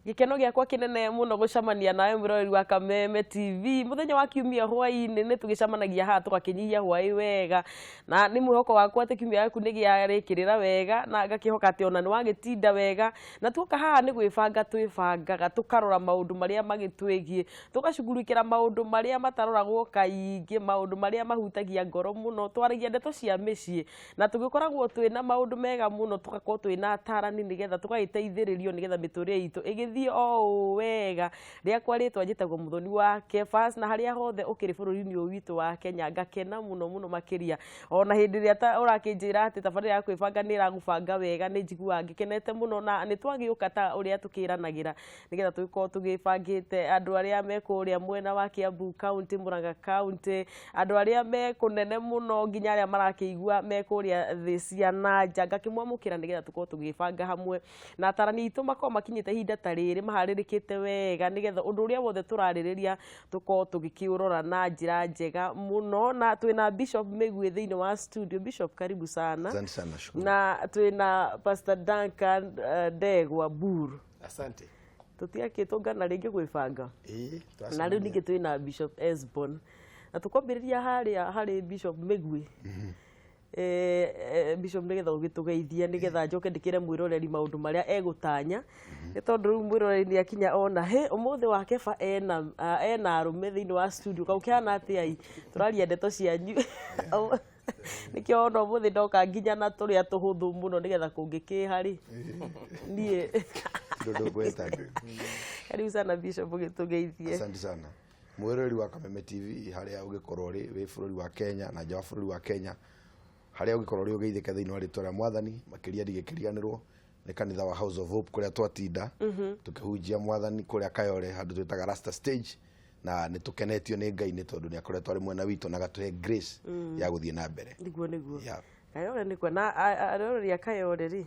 Gĩkeno gĩakwa kĩnene mũno gũcemania nawe, mwĩroreri wa Kameme TV. Mũthenya wa kiumia hwaĩ-inĩ nĩ tũgĩcemanagia haha tũgakĩnyihia hwaĩ wega, na nĩ mwĩhoko wakwa atĩ kiumia gĩaku nĩ gĩarĩkĩrĩra wega, na ngakĩhoka atĩ ona nĩ wagĩtinda wega. Na tuoka haha nĩ gwĩbanga twĩbangaga, tũkarora maũndũ marĩa magĩtwĩgiĩ, tũgacugurikĩra maũndũ marĩa mataroragwo kaingĩ, maũndũ marĩa mahutagia ngoro mũno. Twaragia ndeto cia mĩciĩ na tũgĩkoragwo twĩna maũndũ mega mũno, tũgakorwo twĩna atarani nĩgetha tũgagĩteithĩrĩrio nĩgetha mĩtũrĩre itũ ĩgĩthiĩ o ũũ wega. Rĩakwa rĩtwa njĩtagwo Mũthoni wa Kefas, na harĩa hothe ũkĩrĩ bũrũri-inĩ ũyũ witũ wa Kenya ngakena mũno mũno makĩria. Ona hĩndĩ ĩrĩa ũrakĩnjĩra atĩ tabarĩra ya kwĩbanga nĩ ĩragũbanga wega, nĩ njiguaga ngĩkenete mũno, na nĩ twagĩũka ta ũrĩa tũkĩranagĩra nĩgetha tũgĩkorwo tũgĩbangĩte andũ arĩa me kũrĩa mwena wa Kiambu County, Murang'a County, andũ arĩa me kũnene mũno nginya arĩa marakĩigua me kũrĩa thĩ cia na nja, ngakĩmwamũkĩra nĩgetha tũkorwo tũgĩbanga hamwe na atarani aitũ makorwo makinyĩte ihinda ta rĩrĩ maharĩrĩkĩte wega nĩgetha ũndũ ũrĩa wothe tũrarĩrĩria tũkorwo tũgĩkĩũrora na njĩra njega mũno. Na twĩna Bishop Mĩgwĩ thĩinĩ wa studio. Bishop, karibu sana. Asante sana, shukuru. Na twĩna Pastor Duncan Ndegwa Buru. Asante. Tũtiakĩtũngana rĩngĩ gwĩbanga. Ĩĩ. Na rĩu ningĩ twĩna Bishop Esbon, na tũkwambĩrĩria harĩa harĩ Bishop Mĩgwĩ. Bishop, nĩgetha ũgĩtũgeithie, nĩgetha njoke ndĩkĩre mwĩroreri maũndũ marĩa egũtanya, nĩ tondũ rĩu mwĩroreri nĩ akinya ona hĩ ũmũthĩ wa Keba ena arũme thĩinĩ wa studio, kau kĩhana atĩa? I tũraria ndeto cianyu, nĩkĩo ona ũmũthĩ ndoka nginya na tũrĩa tũhũthũ mũno nĩgetha kũngĩkĩha rĩ niĩ Ndio ndũgweta. Karibu sana, Bishop, ũgĩtũgeithie. Asante sana. Mwĩroreri wa Kameme TV, harĩa ũngĩkorwo ũrĩ wĩ bũrũri wa Kenya na nja wa bũrũri wa Kenya, harĩa ũngĩkorwo ũrĩ, ũgeithĩke thĩinĩ wa rĩtwa rĩa Mwathani. Makĩria ndigĩkĩriganĩrwo nĩ kanitha wa House of Hope kũrĩa twatinda tũkĩhunjia Mwathani kũrĩa Kayore, handũ twĩtaga Rasta Stage, na nĩ tũkenetio nĩ Ngai nĩ tondũ nĩ akoretwo arĩ mwena witũ na agatũhe grace ya gũthiĩ na mbere. Nĩguo. Yeah. Kayore nĩ na aroreri a Kayore rĩ,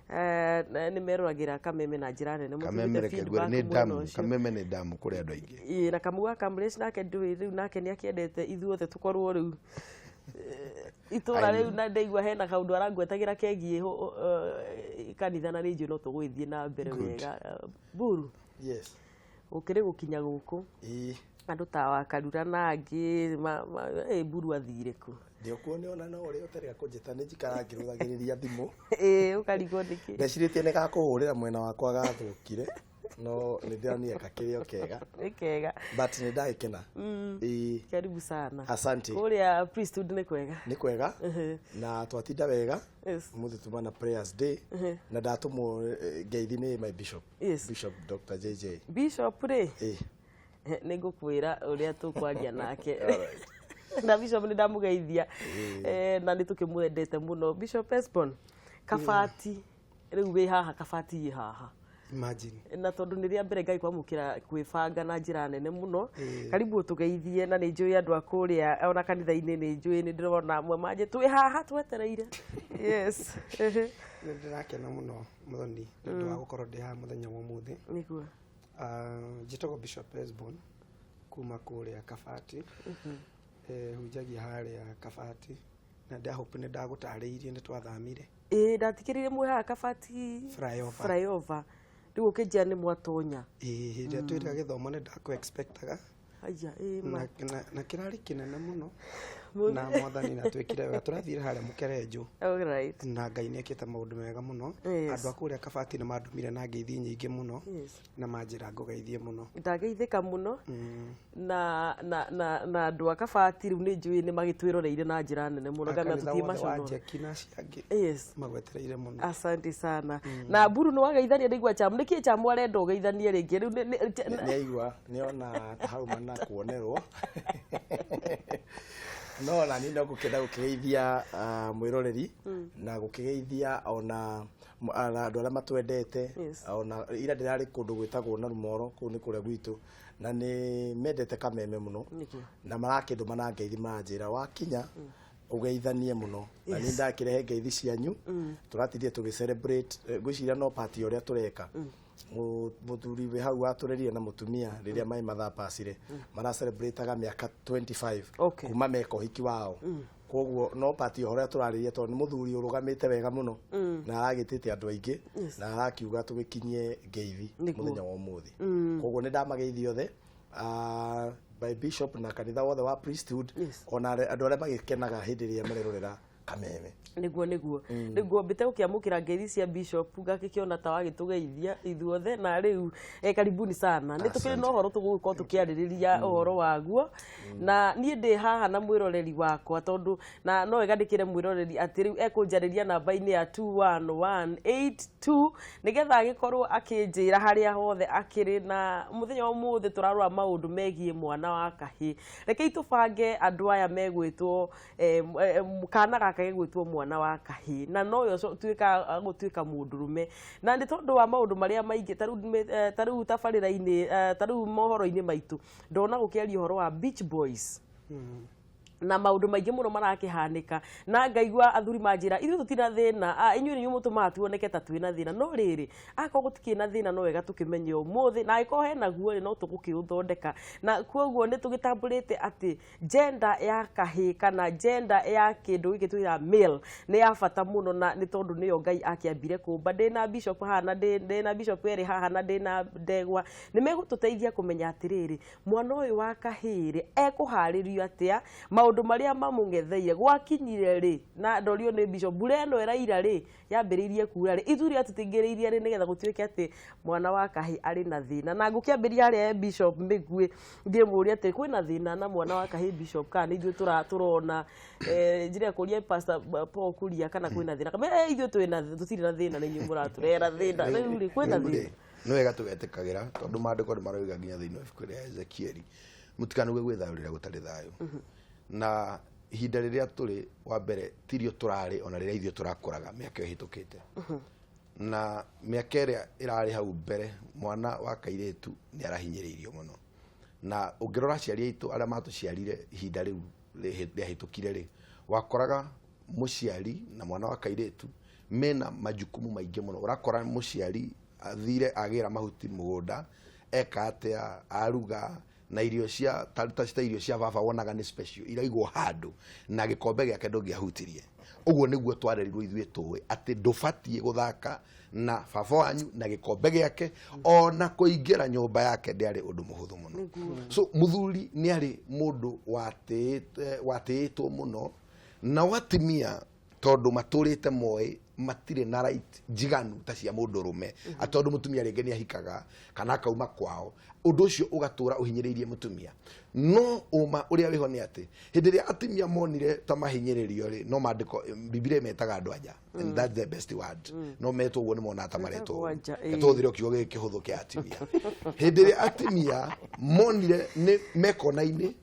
nĩ meroragĩra Kameme na njĩra nene. Kameme Mũtũmĩte reke ngwĩre feedback nĩ mwena damu. ũcio. Kameme nĩ damu kũrĩ andũ aingĩ. Ĩĩ, na Kamau wa Kamresh nake ndũĩ rĩu nake nĩ akĩendete ithuothe tũkorwo rĩu itũra rĩu, na ndaigua hena kaũndũ arangwetagĩra kegiĩ kanitha, na nĩ njũĩ no tũgũgĩthiĩ na mbere Good. wega. Buru, Yes. ũkĩrĩ gũkinya gũkũ, Ĩĩ. andũ ta Wakarura na angĩ Buru athire kũ? Ndĩokuo nĩ ona no ũrĩa ũtarega kũnjĩta, nĩ njikara ngĩrũthagĩrĩria thimũ. Ĩĩ, ũkarigwo nĩkĩ. Ndecirĩtie nĩ gakũhũrĩra mwena wakwa gathũkire, no nĩ ndĩronire gakĩrĩ o kega. Nĩ kega. But nĩ ndagĩkena. Ĩĩ. Karibu sana. Asante. Kũrĩa priesthood nĩ kwega? Nĩ kwega na twatinda wega. Mũthĩ tuma na prayers day na ndatũmwo ngeithi nĩ my bishop. Bishop Dr. JJ. Bishop rĩ, Ĩĩ. nĩ ngũkwĩra ũrĩa tũkwaria nake na Bishop nĩ ndamũgeithia. Na nĩ tũkĩmwendete mũno. Bishop Esbon, Kabati rĩu wĩ haha, Kabati ĩ haha. Imagine. Na tondũ nĩ rĩa mbere Ngai kwamũkĩra kwĩbanga na njĩra nene mũno, karibu ũtũgeithie, na nĩ njũĩ andũ a kũrĩa ona kanitha-inĩ nĩ njũĩ nĩ ndĩrona amwe manjĩ twĩ haha twetereire, yes. Nĩ ndĩrakena mũno, Mũthoni, nĩ ũndũ wa gũkorwo ndĩ haha mũthenya wa ũmũthĩ. Ah, njĩtagwo Bishop Esbon kuma kũrĩa Kabati. Hunjagia harĩa Kabati na ndahope nĩ ndagũtarĩirie nĩ twathamire. Ĩĩ, ndatikĩrire mwĩ haha Kabati Flyover. Flyover. Rĩu ũkĩnjĩra nĩ mwatonya. Ĩĩ, hĩndĩ ĩrĩa twĩrĩga gĩthomo nĩ ndakũ expectaga. Aya, ĩĩ ma. Na kĩrarĩ kĩnene mũno na Mwathani na twĩkire wega, tũrathire harĩa Mũkerenjũ. Na Ngai nĩ ekĩte maũndũ mega mũno. Andũ a kũrĩa Kabati nĩ mandũmire na ngeithi nyingĩ mũno na manjĩra ngũgeithie mũno. Ndageithĩka mũno na andũ a Kabati rĩu nĩ njũĩ nĩ magĩtwĩroreire na njĩra nene mũno, ngamenya Kanitha wothe wa tũtimacũnũra. Njeki na acio angĩ magwetereire mũno. Asante sana. Na Mburu, nĩ wageithania, ndaigua Chamu, nĩkĩ Chamu arenda ũgeithanie rĩngĩ rĩu Nĩ aigua nĩ ona ta hauma na kuonerwo, no na niĩ no ngũkĩenda gũkĩgeithia mwĩroreri na gũkĩgeithia ona andũ arĩa matwendete. Ona ira ndĩrarĩ kũndũ gwĩtagwo na Rumoro, kũu nĩ kũrĩa gwitũ, na nĩ mendete Kameme mũno. Na marakĩndũma na ngeithi, maranjĩra wakinya ũgeithanie mũno, na niĩ ndakĩrehe ngeithi cianyu. Tũratindire tũgĩ celebrate, ngwĩciria no party ũrĩa tũreka. Mũthuri wĩ hau watũrerire na mũtumia rĩrĩa maĩ mathapacire mara celebrataga mĩaka 25 kuma meka ũhiki wao. Koguo no pati ũhoro ũrĩa tũrarĩria tondũ nĩ mũthuri ũrũgamĩte wega mũno na aragĩtĩte andũ aingĩ na arakiuga tũgĩkinyie ngeithi mũthenya wa ũmũthĩ. Koguo nĩ ndamageithia othe, by bishop na kanitha wothe wa priesthood, ona andũ arĩa magĩkenaga hĩndĩ ĩrĩa marerorera Kameme. Niguo mbite gukiamukira ngeithi cia bishop, ngakĩkĩona ta wagĩtũgeithia ithuothe. Na rĩu karibuni sana, nĩ tũkĩrĩ na ũhoro tũgũgĩkorwo tũkĩarĩrĩria ũhoro waguo, na niĩ ndĩ haha na mwĩroreri wakwa, tondũ na no wega ndĩkĩre mwĩroreri atĩ rĩu ekũnjarĩria namba-inĩ ya 21182 nĩgetha agĩkorwo akĩnjĩra harĩa hothe akĩrĩ. Na mũthenya wa ũmũthĩ tũrarora maũndũ megiĩ mwana wa kahĩĩ. Rekei tũbange andũ aya megwĩtwo kana gaka gegwĩtwo mwana wa kahĩĩ, na noyo tuĩka gũtuĩka mũndũrũme, na nĩ tondũ wa maũndũ marĩa maingĩ ta rĩu tabarĩra-inĩ, ta rĩu mohoro-inĩ maitũ ndona gũkĩaria ũhoro wa beach boys na maũndũ maingĩ mũno marakĩhanĩka, na ngaigua athuri manjĩra ithuĩ tũtirĩ na thĩna, inyuĩ nĩ mũtũmaga tuoneke ta twĩna thĩna. No rĩrĩ, akorwo gũtikĩrĩ na thĩna, no wega tũkĩmenye ũmũthĩ, na angĩkorwo hena guo rĩ, no tũgũkĩũthondeka. Na koguo nĩ tũgĩtambũrĩte atĩ gender ya kahĩĩ kana gender ya kĩndũ gĩkĩ twĩra male nĩ ya bata mũno, na nĩ tondũ nĩyo Ngai akĩambire kũmba. Ndĩna bishop haha na ndĩna bishop erĩ haha na ndĩna ndegwa, nĩ megũtũteithia kũmenya atĩrĩrĩ, mwana ũyũ wa kahĩĩ rĩ, ekũharĩrio atĩa, maũndũ marĩa mamũng'etheire gwakinyire rĩ. Na ndorio nĩ bishop, mbura ĩno ĩraira rĩ, yambĩrĩirie kura rĩ, ithuĩ atũtingĩrĩirie rĩ, nĩgetha gũtuĩke atĩ mwana wa kahĩĩ arĩ na thĩna. Na ngũkĩambĩrĩria harĩa bishop Mĩgwĩ, ndĩmũrie atĩ kwĩna thĩna na mwana wa kahĩĩ, bishop, kana nĩ ithuĩ tũrona? Njĩra kũria Pastor Paul Kuria kana kwĩna thĩna. Kambe ithuĩ twĩna tũtirĩ na thĩna, nĩ inyuĩ mũratũrehera thĩna. Rĩu rĩ, kwĩna thĩna? Nĩ wega tũgetĩkagĩra, tondũ maandĩko nĩ maroiga nginya thĩinĩ wa ibuku rĩa Ezekieli, mũtikanuge gwĩ thayũ rĩrĩa gũtarĩ thayũ. Na ihinda rĩrĩa tũrĩ, wa mbere tirio tũrarĩ ona rĩrĩa ithuĩ tũrakũraga mĩaka ĩyo ĩhĩtũkĩte, na mĩaka ĩrĩa ĩrarĩ hau mbere, mwana wa kairĩtu nĩ arahinyĩrĩirio mũno. Na ũngĩrora aciari aitũ arĩa matũciarire ihinda rĩu rĩahĩtũkire rĩ, wakoraga mũciari na mwana wa kairĩtu mena majukumu maingĩ mũno. Ũrakora mũciari athire agĩra mahuti mũgũnda, eka atĩa, aruga na irio cia ta irio cia baba wonaga nĩ special, iraigwo handũ na gĩkombe gĩake ndũngĩahutirie. Ũguo nĩguo twarerirwo ithuĩ, tũĩ atĩ ndũbatiĩ gũthaka na baba wanyu na gĩkombe gĩake, ona kũingĩra nyũmba yake ndĩarĩ ũndũ mũhũthũ mũno. So mũthuri nĩ arĩ mũndũ watĩĩtwo mũno na watimia, tondũ matũrĩte moĩ matirĩ na right njiganu ta cia mũndũrũme, tondũ mũtumia rĩngĩ nĩ ahikaga kana akauma kwao, ũndũ ũcio ũgatũra ũhinyĩrĩirie mũtumia. No ũma ũrĩa wĩho nĩ atĩ hĩndĩ ĩrĩa atumia monire ta mahinyĩrĩrio rĩ, no maandĩko Bibilia metaga andũ anja, and that's the best word, no metwo ũguo nĩ monaga ta maretwo ũguo. Anja, ĩĩ. Tũhũthĩre kiugo gĩkĩ kĩhũthũ kĩa atumia. Hĩndĩ ĩrĩa atumia monire nĩ mekona-inĩ,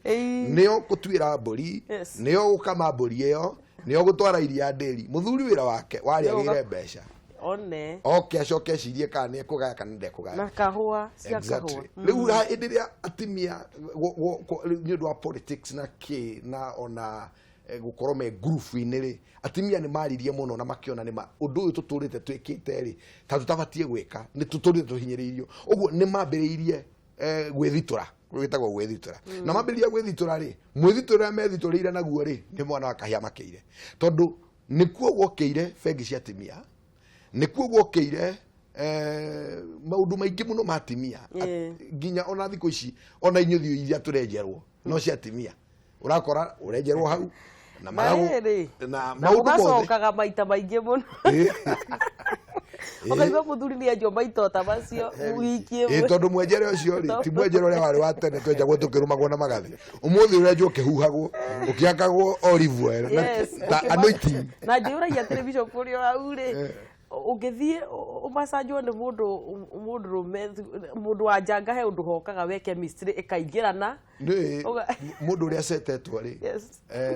nĩo gũtuĩra mbũri, nĩo gũkama mbũri ĩyo, nĩo gũtwara iria ndĩri, mũthuri wĩra wake warĩ Nĩo agĩre mbeca, one oke acoke ecirie kana nĩ ekũgaya kana ndekũgaya. Na kahũa cia kahũa. Rĩu hĩndĩ ĩrĩa atumia rĩu nĩ ũndũ wa politics na kĩ na ona gũkorwo me ngurubu-inĩ rĩ, atumia nĩ maririe mũno na makĩona nĩ ma ũndũ ũyũ tũtũrĩte twĩkĩte rĩ, ta tũtabatiĩ gwĩka, nĩ tũtũrĩte tũhinyĩrĩirio. Ũguo nĩ mambĩrĩirie gwĩthitũra, gwĩtagwo gwĩthitũra. Na mambĩrĩria gwĩthitũra rĩ, mwĩthitũra ũrĩa methitũrĩire naguo rĩ, nĩ mwana wa kahĩa makĩire, tondũ nĩkuo gwokĩire bengi cia atumia, nĩkuo gwokĩire maũndũ maingĩ mũno ma atumia. Nginya ona thikũ ici ona inyuthi iria tũrenjerwo no cia atumia, ũrakora ũrenjerwo hau na na maragu rĩrĩ na na maũndũ mothe. Ũgacokaga maita maingĩ mũno, ũkaigua mũthuri nĩ enjwo maita ta macio wiki ĩmwe. Tondũ mwenjere ũcio rĩ, ti mwenjere ũrĩa warĩ wa tene twenjagwo tũkĩrũmagwo na magathĩ. Ũmũthĩ ũrenjwo ũkĩhuhagwo, ũkĩhakagwo olive oil na ta anointing. Na njĩũragia atĩrĩ, bishop, ũrĩa hau rĩ, ũngĩthiĩ ũmacanjwo nĩ mũndũ mũndũrũme, mũndũ wa njanga, he ũndũ hokaga we chemistry ĩkaingĩrana. Nĩ mũndũ ũrĩa acetetwo rĩ,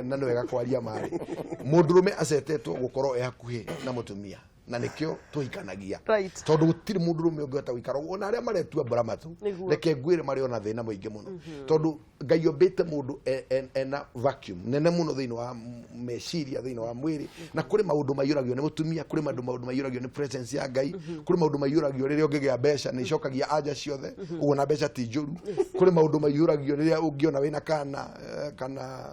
na nĩ wega kwaria marĩ, mũndũrũme acetetwo gũkorwo e hakuhĩ na mũtumia, na nĩkĩo tũhikanagia, tondũ gũtirĩ mũndũrũme ũngĩhota gũikara ũguo. Ona arĩa maretua mbũramatũ, reke ngwĩre, marĩ ona thĩna mũingĩ mũno, tondũ Ngai ombĩte mũndũ ena vacuum nene mũno thĩinĩ wa meciria, thĩinĩ wa mwĩrĩ. Na kũrĩ maũndũ maiyũragio nĩ mũtumia, kũrĩ maũndũ maiyũragio nĩ presence ya Ngai, kũrĩ maũndũ maiyũragio rĩrĩa ũngĩgĩa mbeca, nĩ icokagia anja ciothe ũguo, na mbeca ti njũru. Kũrĩ maũndũ maiyũragio rĩrĩa ũngĩona wĩna kana kana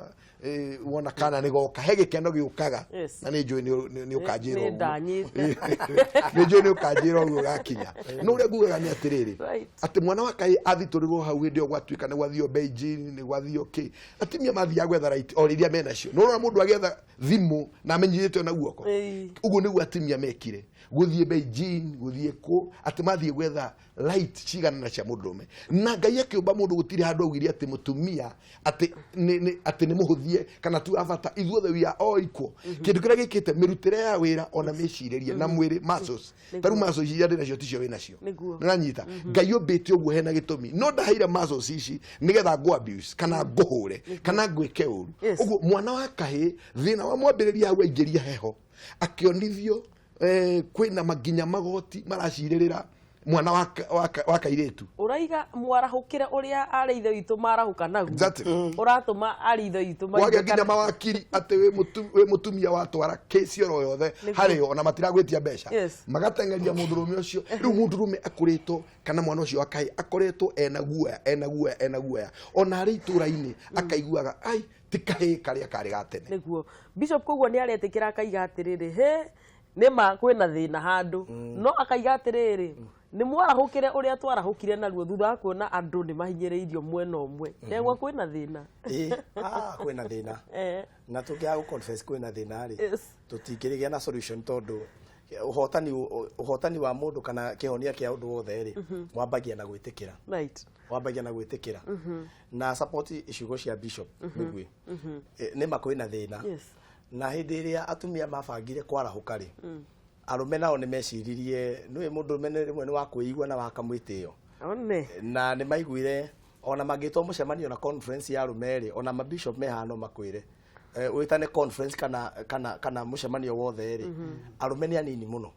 Wona kana nĩ goka, he gĩkeno gĩũkaga. Yes. Na nĩ njũĩ nĩ ũkanjĩra Nĩ ũguo. ndanyĩte. Nĩ njũĩ nĩ ũkanjĩra ũguo gakinya. No ũrĩa ngugaga nĩ atĩrĩrĩ, atĩ mwana wa kahĩĩ athitũrĩrwo hau hĩndĩ ĩyo gwatuĩka nĩ gwathio Beijing, nĩ gwathio kĩ, atumia mathiaga gwetha right o rĩrĩa menacio. Nĩ ũrona mũndũ agĩetha thimũ na amenyithĩtio na guoko. Ũguo nĩguo atumia mekire gũthiĩ Beijing, gũthiĩ kũ, atĩ mathiĩ gwetha light cigana na cia mũndũrũme. Na Ngai akĩũmba mũndũ gũtirĩ handũ augire atĩ mũtumia atĩ atĩ nĩ mũhũthie kana tu wa bata. Ithuothe we are all equal. Kĩndũ kĩrĩa gĩkĩte mĩrutĩre ya wĩra ona mĩcirĩrie na mwĩrĩ, muscles, ta rĩu muscles iria ndĩ nacio ticio wĩ nacio. Nĩũranyita? Ngai ũmbĩte ũguo hena gĩtũmi, no ndaheire muscles ici nĩgetha ngũ abuse kana ngũhũre kana ngwĩke ũru. Ũguo mwana wa kahĩĩ thĩna wa mwambĩrĩria hau aingĩria heho akĩonithio, kwĩna nginya magoti maracirĩrĩra mwana wa kairĩtu. Ũraiga mwarahũkĩre ũrĩa arĩ ithe witũ marahũka naguo. Ũratũma arĩ ithe witũ wagĩa nginya mawakiri atĩ wĩ mũtumia watwara kesi oro yothe harĩo, ona matiragwĩtia mbeca. Magateng'eria mũndũrũme ũcio. Rĩu mũndũrũme akũrĩtwo kana mwana ũcio wa kahĩĩ akoretwo ena guoya, ena guoya, ena guoya, ona arĩ itũra-inĩ akaiguaga ai ti kahĩĩ karĩa karĩ ga tene. Nĩguo Bishop koguo nĩ aretĩkĩra akaiga atĩrĩrĩ, he nĩma kwĩna thĩna handũ, no akaiga atĩrĩrĩ, nĩ mwarahũkĩre ũrĩa twarahũkire naruo thutha wa kuona andũ nĩ mahinyĩrĩirio mwena ũmwe. Ndegwa kwĩna thĩna. Ĩĩ, kwĩna thĩna. Na tũngĩaga gũ confess kwĩna thĩna rĩ, tũtingĩrĩgĩa na solution, tondũ ũhotani wa mũndũ kana kĩhonia kĩa ũndũ wothe rĩ, wambagia na gwĩtĩkĩra. Wambagia na gwĩtĩkĩra. Na support ciugo cia Bishop Mĩgwi. Nĩma kwĩna thĩna. Na hĩndĩ ĩrĩa atumia mabangire kwarahũka rĩ, arũme nao nĩ meciririe, nĩũĩ mũndũrũme nĩ rĩmwe nĩ wa kwĩigua na wa kamwĩtĩo. Na nĩ maiguire ona mangĩtwo mũcemanio na conference ya arũme rĩ, ona mabishop me haha no makwĩre, wĩtane conference kana mũcemanio wothe rĩ, arũme nĩ anini mũno.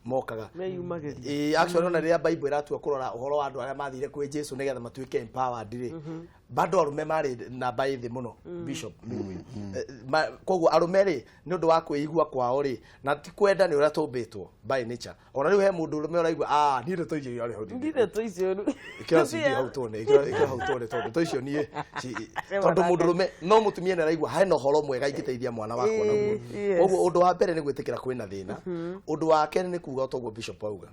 Mokaga. Meyumagĩria. Actually ona rĩrĩa Bible ĩratua kũrora ũhoro wa andũ arĩa mathire kwĩ Jesu nĩgetha matuĩke empowered rĩ, bado arũme marĩ namba ĩ thĩ mũno, Bishop Mĩgwi. Koguo arũme rĩ, nĩ ũndũ wa kwĩigua kwao rĩ, na ti kwenda, nĩ ũrĩa tũmbĩtwo by nature. Ona rĩu he mũndũ ũrũme ũraigua, niĩ ndeto icio irarĩ hau ndingĩ- Ndirĩ icio rĩu. Ĩkĩra CD hau tuone, ĩkĩra hau tuone, tondũ to icio niĩ tondũ mũndũ rũme no mũtumia nĩ araigua hena ũhoro mwega ingĩteithia mwana wakwa naguo. Koguo ũndũ wa mbere nĩ gwĩtĩkĩra kwĩna thĩna. Ũndũ wa kerĩ nĩ kuga toguo Bishop auga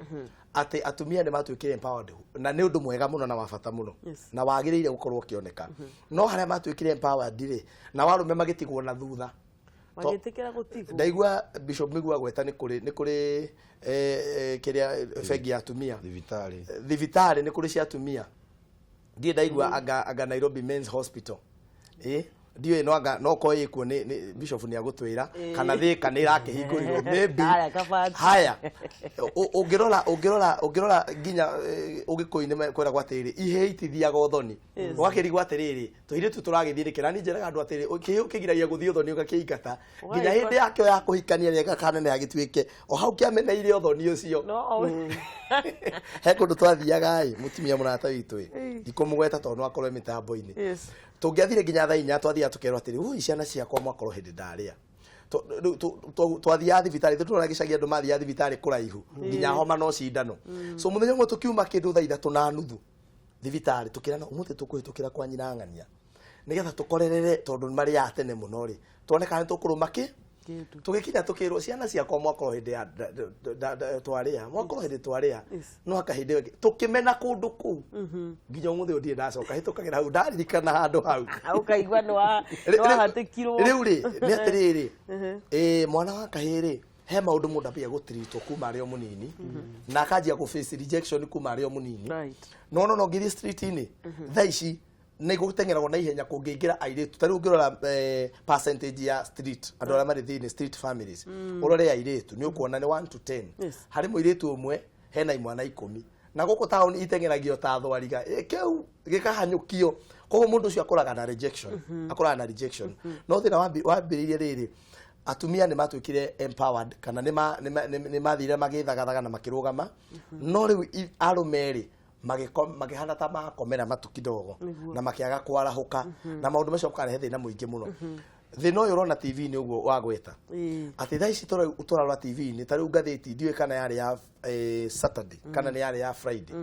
atĩ atumia nĩ matuĩkire empowered, na nĩ ũndũ mwega mũno na wa bata mũno na wagĩrĩire gũkorwo ũkĩoneka. No harĩa matuĩkire empowered rĩ, na arũme magĩtigwo na thutha. Magĩtĩkĩra gũtigwo. Ndaigua Bishop Mĩgua gweta nĩ kũrĩ kĩrĩa bengi ya atumia. Thibitarĩ. Thibitarĩ nĩ kũrĩ cia atumia. Ndiĩ ndaigua anga Nairobi Men's Hospital, ndiũĩ no anga no korwo ĩkuo nĩ Bishop nĩ agũtwĩra kana Thĩka nĩ ĩrakĩhingũrirwo maybe. Haya, Kabati. Haya, ũngĩrora nginya ũgĩkũyũ-inĩ kwĩragwo atĩrĩrĩ, ihĩĩ itithiaga ũthoni. Ũgakĩrigwo atĩrĩrĩ, tũirĩtu tũragĩthiĩ nĩkĩ? Na niĩ njĩraga andũ atĩrĩ, kĩhĩĩ ũkĩgiragia gũthiĩ ũthoni ũgakĩingata nginya hĩndĩ yakĩo ya kũhikania rĩega kanene agĩtuĩke o hau kĩameneire ũthoni ũcio. No. He kũndũ twathiaga ĩ, mũtumia mũrata witũ ĩ, ndikũmũgweta tondũ no akorwo e mĩtambo-inĩ. Tũngĩathire nginya thaa 4, twathiaga tũkerwo atĩrĩ, ui, ciana ciakwa mwakorwo hĩndĩ ndarĩa. Rĩu twathiaga thibitarĩ, ithuĩ tũrona gĩcagi andũ mathiaga thibitarĩ kũraihu nginya homa no cindano. So mũthenya ũmwe tũkiuma kĩndũ thaa 3:30 thibitarĩ, tũkĩrana ũmũthĩ tũkũhĩtũkĩra kwa nyina ng'ania nĩgetha tũkorerere, tondũ nĩ marĩaga tene mũno rĩ, tuone kana nĩ tũkũrũma kĩ. Kĩndũ. Tũgĩkinya tũkĩrwo ciana ciakwa mwakorwo hĩndĩ ya twarĩa, mwakorwo hĩndĩ twarĩa. No aka hĩndĩ ĩyo ĩngĩ tũkĩmena kũndũ kũu nginya ũmũthĩ ũyũ ndirĩ ndacoka hĩtũkagĩra hau ndaririkana handũ hau. Ũkaigua nĩ wahatĩkirwo. Rĩu rĩ, nĩ atĩrĩrĩ, mwana wa kahĩĩ rĩ, he maũndũ mũndũ ambia gũtiritwo kuma arĩ o mũnini na akanjia gũ face rejection kuma arĩ o mũnini. No ngĩthiĩ street-inĩ thaa ici nĩ gũteng'eragwo na ihenya kũngĩingĩra airĩtu. Ta rĩu ũngĩrora percentage ya street, andũ arĩa marĩ thĩinĩ street families, ũrore airĩtu, nĩ ũkuona nĩ 1 to 10. Harĩ mũirĩtu ũmwe hena imwana 10, na gũkũ taũni iteng'eragio ta thwariga. Kĩu gĩkahanyũkio. Koguo mũndũ ũcio akũraga na rejection, akũraga na rejection. No thĩna wambĩrĩirie rĩrĩ, atumia nĩ matuĩkire empowered kana nĩ mathire magĩthagathaga na makĩrũgama, no rĩu arũme rĩ makĩhana ta makomera matu kidogo na makĩaga kwarahũka, na maũndũ macio makarehe thĩna mũingĩ mũno. Thĩna ũyũ ũrona TV-inĩ ũguo wagweta atĩ thaa ici tũrarora TV-inĩ, ta rĩu ngathĩti ndiũĩ kana yarĩ ya Saturday kana nĩ yarĩ ya Friday,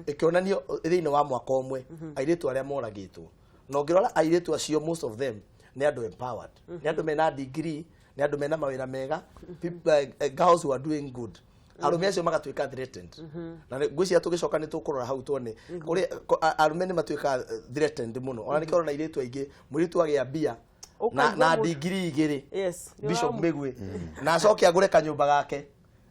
ĩkĩonanio thĩinĩ wa mwaka ũmwe airĩtu arĩa moragĩtwo, na ũngĩrora airĩtu acio, most of them Nĩ andũ empowered, nĩ andũ mena degree, nĩ andũ mena mawĩra mega, people, girls who are doing good. Arũme acio magatuĩka threatened, na ngwĩciria tũgĩcoka nĩ tũkũrora hau tuone kũrĩ arũme nĩ matuĩka threatened mũno. Ona nĩkĩo ũrona airĩtu aingĩ, mũirĩtu agĩa mbia na, Ũkaigua na degree igĩrĩ, Bishop Mĩgwi, na acoke agũre kanyũmba gake,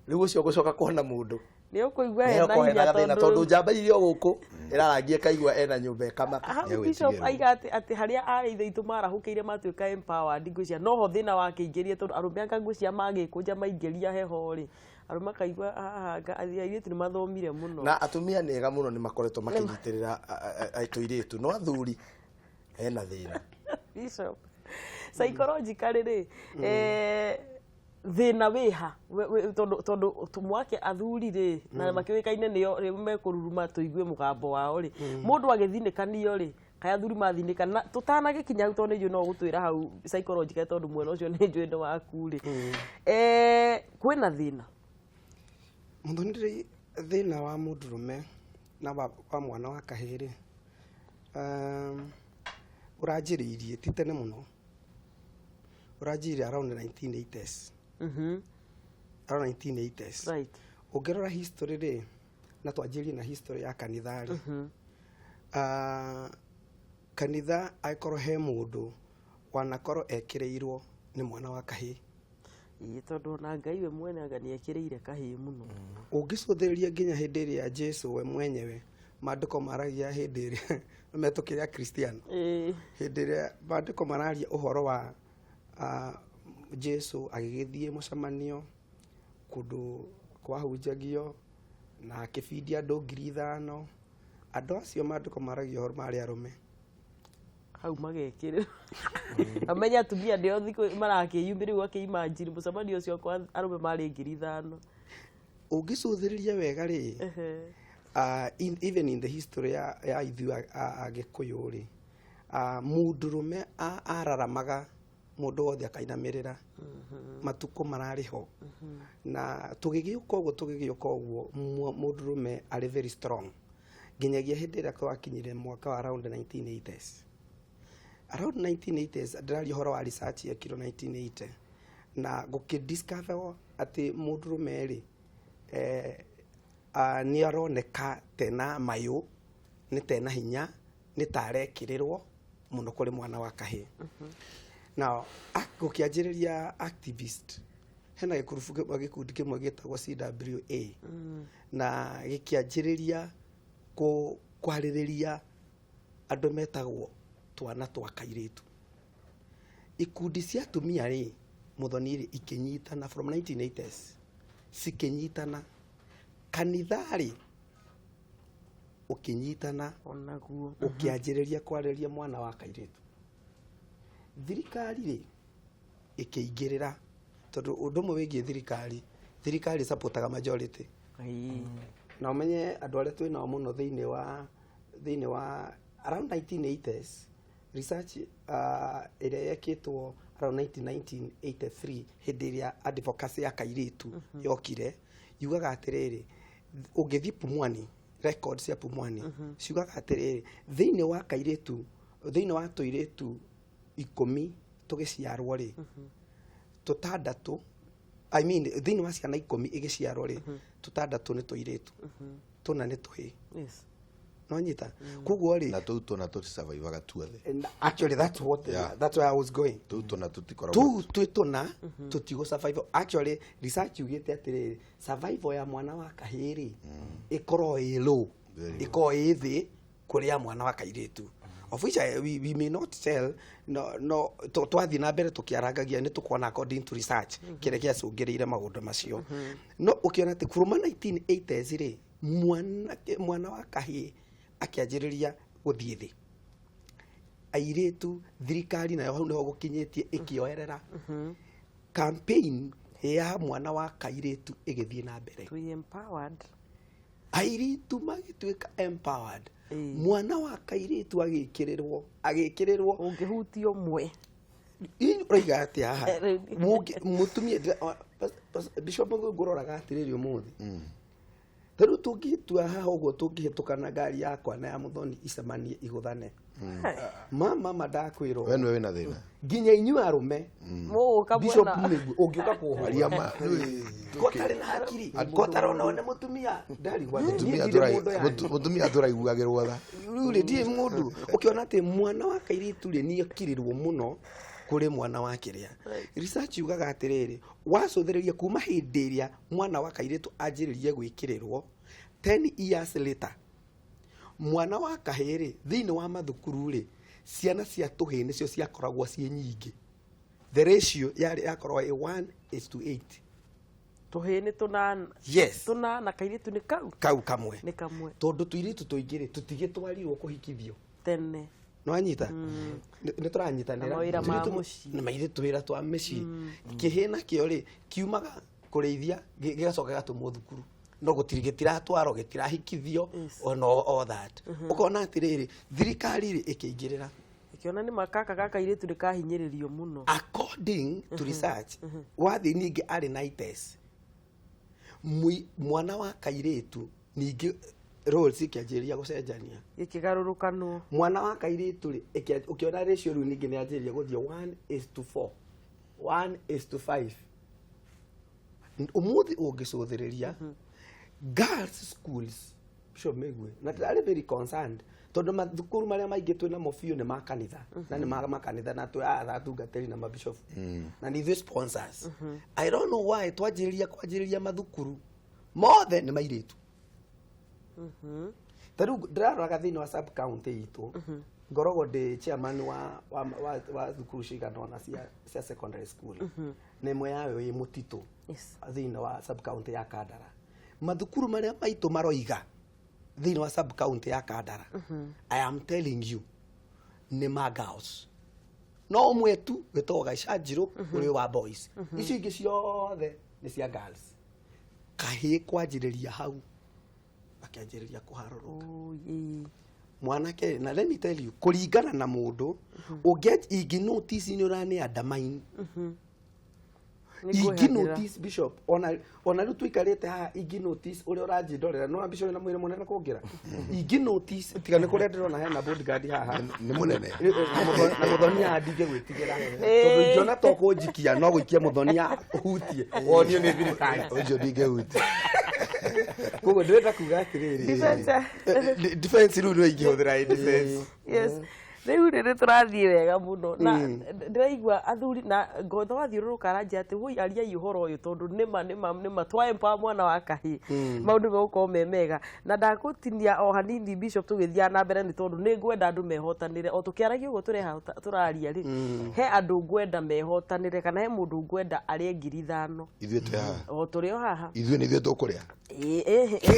rĩu ũcio gũcoka kuona mũndũ nĩ ũkũigua hena nĩokorwo hena hinya, gathĩna, tondũ njamba iria gũkũ ĩrarangia ĩkaigua ena nyũmba ĩkamaka. Hau Nĩegwĩtigĩrwo. Bishop aiga atĩ harĩa arĩ ithe itũ marahũkĩire matuĩka empowered, ngwĩciria noho thĩna wakĩingĩrie, tondũ arũme anga ngwĩciria magĩkũnja maingĩria heho rĩ, arũme akaigua haha airĩtu nĩ mathomire mũno. Na atumia nĩ ega mũno, nĩ makoretwo makĩnyitĩrĩra tũirĩtu, no athuri hena thĩna. Bishop, psychologically rĩ, thĩna wĩha? Tondũ mwake athuri rĩ na makĩũĩkaine nĩo rĩ mekũruruma tũigue mũgambo wao rĩ, mũndũ agĩthinĩkanio rĩ, kaĩ athuri mathinĩka? Na tũtanagĩkinya hau, tondũ nĩ njũĩ no ũgũtwĩra hau psychologically, tondũ mwena ũcio nĩ njũĩ nĩ waku rĩ, kwĩna thĩna? Mũthoni, thĩna wa mũndũrũme na wa mwana wa kahĩĩ rĩ, ũranjĩrĩirie ti tene mũno, ũranjĩrĩirie around 1980s. Around 1980s. Ũngĩrora history rĩ, na twanjĩrĩrie na history ya kanitha rĩ, kanitha angĩkorwo he mũndũ wanakorwo ekĩrĩirwo nĩ mwana wa kahĩĩ. Ĩĩ, tondũ ona Ngai we mwene anga nĩ ekĩrĩire kahĩĩ mũno. Ũngĩcũthĩrĩria nginya hĩndĩ ĩrĩa Jesu we mwenyewe, maandĩko maragia hĩndĩ ĩrĩa metũkĩre Akristiano, hĩndĩ ĩrĩa maandĩko mararia ũhoro wa Jesu agĩgĩthiĩ mũcemanio kũndũ kwahunjagio na akĩbindia andũ 5,000, andũ acio maandĩko maragia ũhoro marĩ arũme. Hau magekĩrĩra amenye atumia nĩo thikũ marakĩyumĩria. Rĩu akĩimagine mũcemanio ũcio kwa arũme marĩ 5,000. Ũngĩcũthĩrĩria wega rĩ, even in the history ya ithuĩ Agĩkũyũ rĩ, mũndũrũme araramaga mũndũ wothe akainamĩrĩra, matukũ mararĩ ho. Na tũgĩgĩũka ũguo mũndũrũme arĩ very strong nginyagia hĩndĩ ĩrĩa twakinyire mwaka wa around 1980s. Around 1980s, ndĩraria ũhoro wa research yekirwo 1980 na gũkĩdiscover atĩ mũndũrũme rĩ, nĩ aroneka tena mayũ, nĩ tena hinya, nĩ ta arekĩrĩrwo mũno kũrĩ mwana wa kahĩĩ. Now gũkĩanjĩrĩria activist, hena gĩkurubu kĩmwe, gĩkundi kĩmwe gĩtagwo CWA, na gĩkĩanjĩrĩria kwarĩrĩria andũ metagwo twana twa kairĩtu. Ikundi cia atumia rĩ, Mũthoni rĩ, ikĩnyitana from 1980s, cikĩnyitana. Kanitha rĩ ũkĩnyitana, onaguo ũkĩanjĩrĩria kwarĩria mwana wa kairĩtu. Thirikari rĩ ĩkĩingĩrĩra, tondũ ũndũ ũmwe wĩgiĩ thirikari, thirikari supportaga majority. Na ũmenye andũ arĩa twĩ nao mũno thĩinĩ wa around 1980s, research ĩrĩa yekĩtwo around 1983, hĩndĩ ĩrĩa advocacy ya kairĩtu yokire, yugaga atĩrĩrĩ, ũngĩthiĩ Pumwani, records cia Pumwani ciugaga atĩrĩrĩ, thĩinĩ wa kairĩtu, thĩinĩ wa tũirĩtu 10 tũgĩciarwo rĩ, tũtandatũ, I mean, thĩinĩ wa ciana 10 igĩciarwo rĩ, tũtandatũ nĩ tũirĩtu, tũna nĩ tũhĩĩ. No nyita koguo rĩ, Na tũu tũna tũtisurvivaga tuothe. And actually that's what that's where I was going. Tũu tũna tũtikoragwo. Tũu twĩ tũna tũtigũ survive. Actually research yugĩte atĩrĩrĩ, survival ya mwana wa kahĩĩ rĩ ĩkorwo ĩ low, Very low. ĩkorwo ĩ thĩ kũrĩ ya mwana wa kairĩtu, of which we may not tell. No twathiĩ na mbere tũkĩarangagia nĩ tũkuona according to research kĩrĩa gĩacũngĩrĩire maũndũ macio. No ũkĩona atĩ kuma 1980s rĩ, mwana wa kahĩĩ akĩanjĩrĩria gũthiĩ thĩ, airĩtu, thirikari nayo hau nĩho gũkinyĩtie ĩkĩoerera campaign ya mwana wa kairĩtu ĩgĩthiĩ na mbere. Twĩ empowered. Airĩtu magĩtuĩka empowered. Mwana wa kairĩtu agĩkĩrĩrwo. Ũngĩhutia ũmwe. Ũraiga atĩa haha? Rĩu- Mũtumia Bishop, ngũroraga atĩrĩrĩ, ũmũthĩ Ta rĩu tũngĩtua haha ũguo, tũngĩhĩtũka na ngari yakwa na ya Mũthoni icemanie igũthane, mama ndakwĩrwo. We nĩwe wĩna thĩna. Nginya inyuĩ arũme. Mũgũka Bishop. Mwena. Nĩguo ũngĩũka kũhũra. Aria ma. Kotarĩ na hakiri, kotarĩ ona nĩ mũtumia ndarigwa. Mũtumia Niĩ ndirĩ mũndũ yani. Mũtumia tũraiguagĩrwo tha. Rĩu rĩ, ndirĩ mũndũ ũkĩona atĩ mwana wa kairĩtu rĩ nĩ akirĩrwo mũno kũrĩ mwana wa kĩrĩa. Research yugaga atĩrĩrĩ, wacũthĩrĩria kuma hĩndĩ ĩrĩa mwana wa kairĩtu anjĩrĩrie gwĩkĩrĩrwo, 10 years later mwana wa kahĩĩ rĩ, thĩinĩ wa mathukuru rĩ, ciana cia tũhĩĩ nĩcio ciakoragwo ciĩ nyingĩ. The ratio yarĩ yakoragwo ĩ 1:8. Tũhĩĩ nĩ tũnana. Yes. Tũnana, kairĩtu nĩ kau. Kau kamwe. Nĩ kamwe. Tondũ tũirĩtu tũingĩ rĩ, tũtigĩtwarirwo kũhikithio tene. Nĩwanyita, nĩ tũranyitanĩra. Na mawĩra ma Tũirĩtu- mũciĩ. Na mairĩtu wĩra twa mĩciĩ. Kĩhĩ nakĩo rĩ, kiumaga kũrĩithia, gĩgacoka gĩgatũmwo thukuru, no gũtirĩ, gĩtiratwarwo, gĩtirahikithio. Ona all that, ũkona atĩrĩrĩ, thirikari rĩ ĩkĩingĩrĩra. Ĩkĩona nĩ makaka gaka kairĩtu nĩ kahinyĩrĩrio mũno. According to research, wathiĩ ningĩ arĩ na ites mwana wa kairĩtu, ningĩ roles ikĩanjĩrĩria gũcenjania. Gĩkĩgarũrũkanwo. Mwana wa kairĩtu rĩ, ũkĩona ratio rĩu ningĩ nĩ yanjĩrĩria gũthiĩ 1:4, 1:5. Ũmũthĩ ũngĩcũthĩrĩria girls schools, Bishop Mĩgwe, na ndĩrarĩ very concerned tondũ mathukuru marĩa maingĩ twĩ namo biũ nĩ ma kanitha, na nĩ ma makanitha, na twĩ aya atungatĩri na mabishop na nĩ ithuĩ sponsors. I don't know why twanjĩrĩria kwanjĩrĩria mathukuru mothe nĩ mairĩtu. Ta rĩu ndĩraroraga thĩinĩ wa sub county itũ, ngoragwo ndĩ chairman wa thukuru cigana ũna cia secondary school, na ĩmwe yayo ĩ mũtitũ thĩinĩ wa sub county ya Kandara. Mathukuru marĩa maitũ maroiga thĩinĩ wa sub county ya Kandara, I am telling you, nĩ ma girls. No ũmwe tu wĩtagwo Gaicanjirũ ũrĩ wa boys, icio ingĩ ciothe nĩ cia girls. Kahĩĩ kwanjĩrĩria hau akĩanjĩrĩria kũharũrũka. Oh, ĩĩ. Mwanake, na let me tell you, kũringana na mũndũ ũngĩ, ingĩ notice nĩ ũrani undermine. Nĩ Ingĩ ngwĩhagĩra. notice, Bishop, ona rĩu tũikarĩte haha, ingĩ notice ũrĩa ũranjindorera nĩ Bishop na mwĩrĩ mũnene kũngĩra, ingĩ notice tiga nĩ kũrĩa ndĩrona hena bodyguard haha. Nĩ mũnene. Na mũthonia ndingĩgwĩtigĩra, tondũ ingĩona to kũnjikia no gũikia mũthonia hutie wonio nĩ thirikari. Ũcio ndingĩhutia. Koguo ndĩrenda kuga atĩrĩrĩ, Defense. Defense rĩu nĩyo ingĩhũthĩra ĩ defense. Yes, rĩu rĩ, nĩ tũrathiĩ wega mũno na ndĩraigua athuri na ngotho wathiũrũrũka aranjia atĩ woi, ariai ũhoro ũyũ tondũ nĩma twa empower mwana wa kahĩ, maũndũ megũkorwo me mega. Na ndagũtinia o hanini, Bishop, tũgĩthiaga na mbere, nĩ tondũ nĩ ngwenda andũ mehotanĩre. O tũkĩaragia ũguo tũraria rĩ, he andũ ngwenda mehotanĩre, kana he mũndũ ngwenda arĩe 5,000. Ithuĩ twĩ haha. O tũrĩ o haha. Ithuĩ nĩ ithuĩ tũkũrĩa. Ĩĩ, ti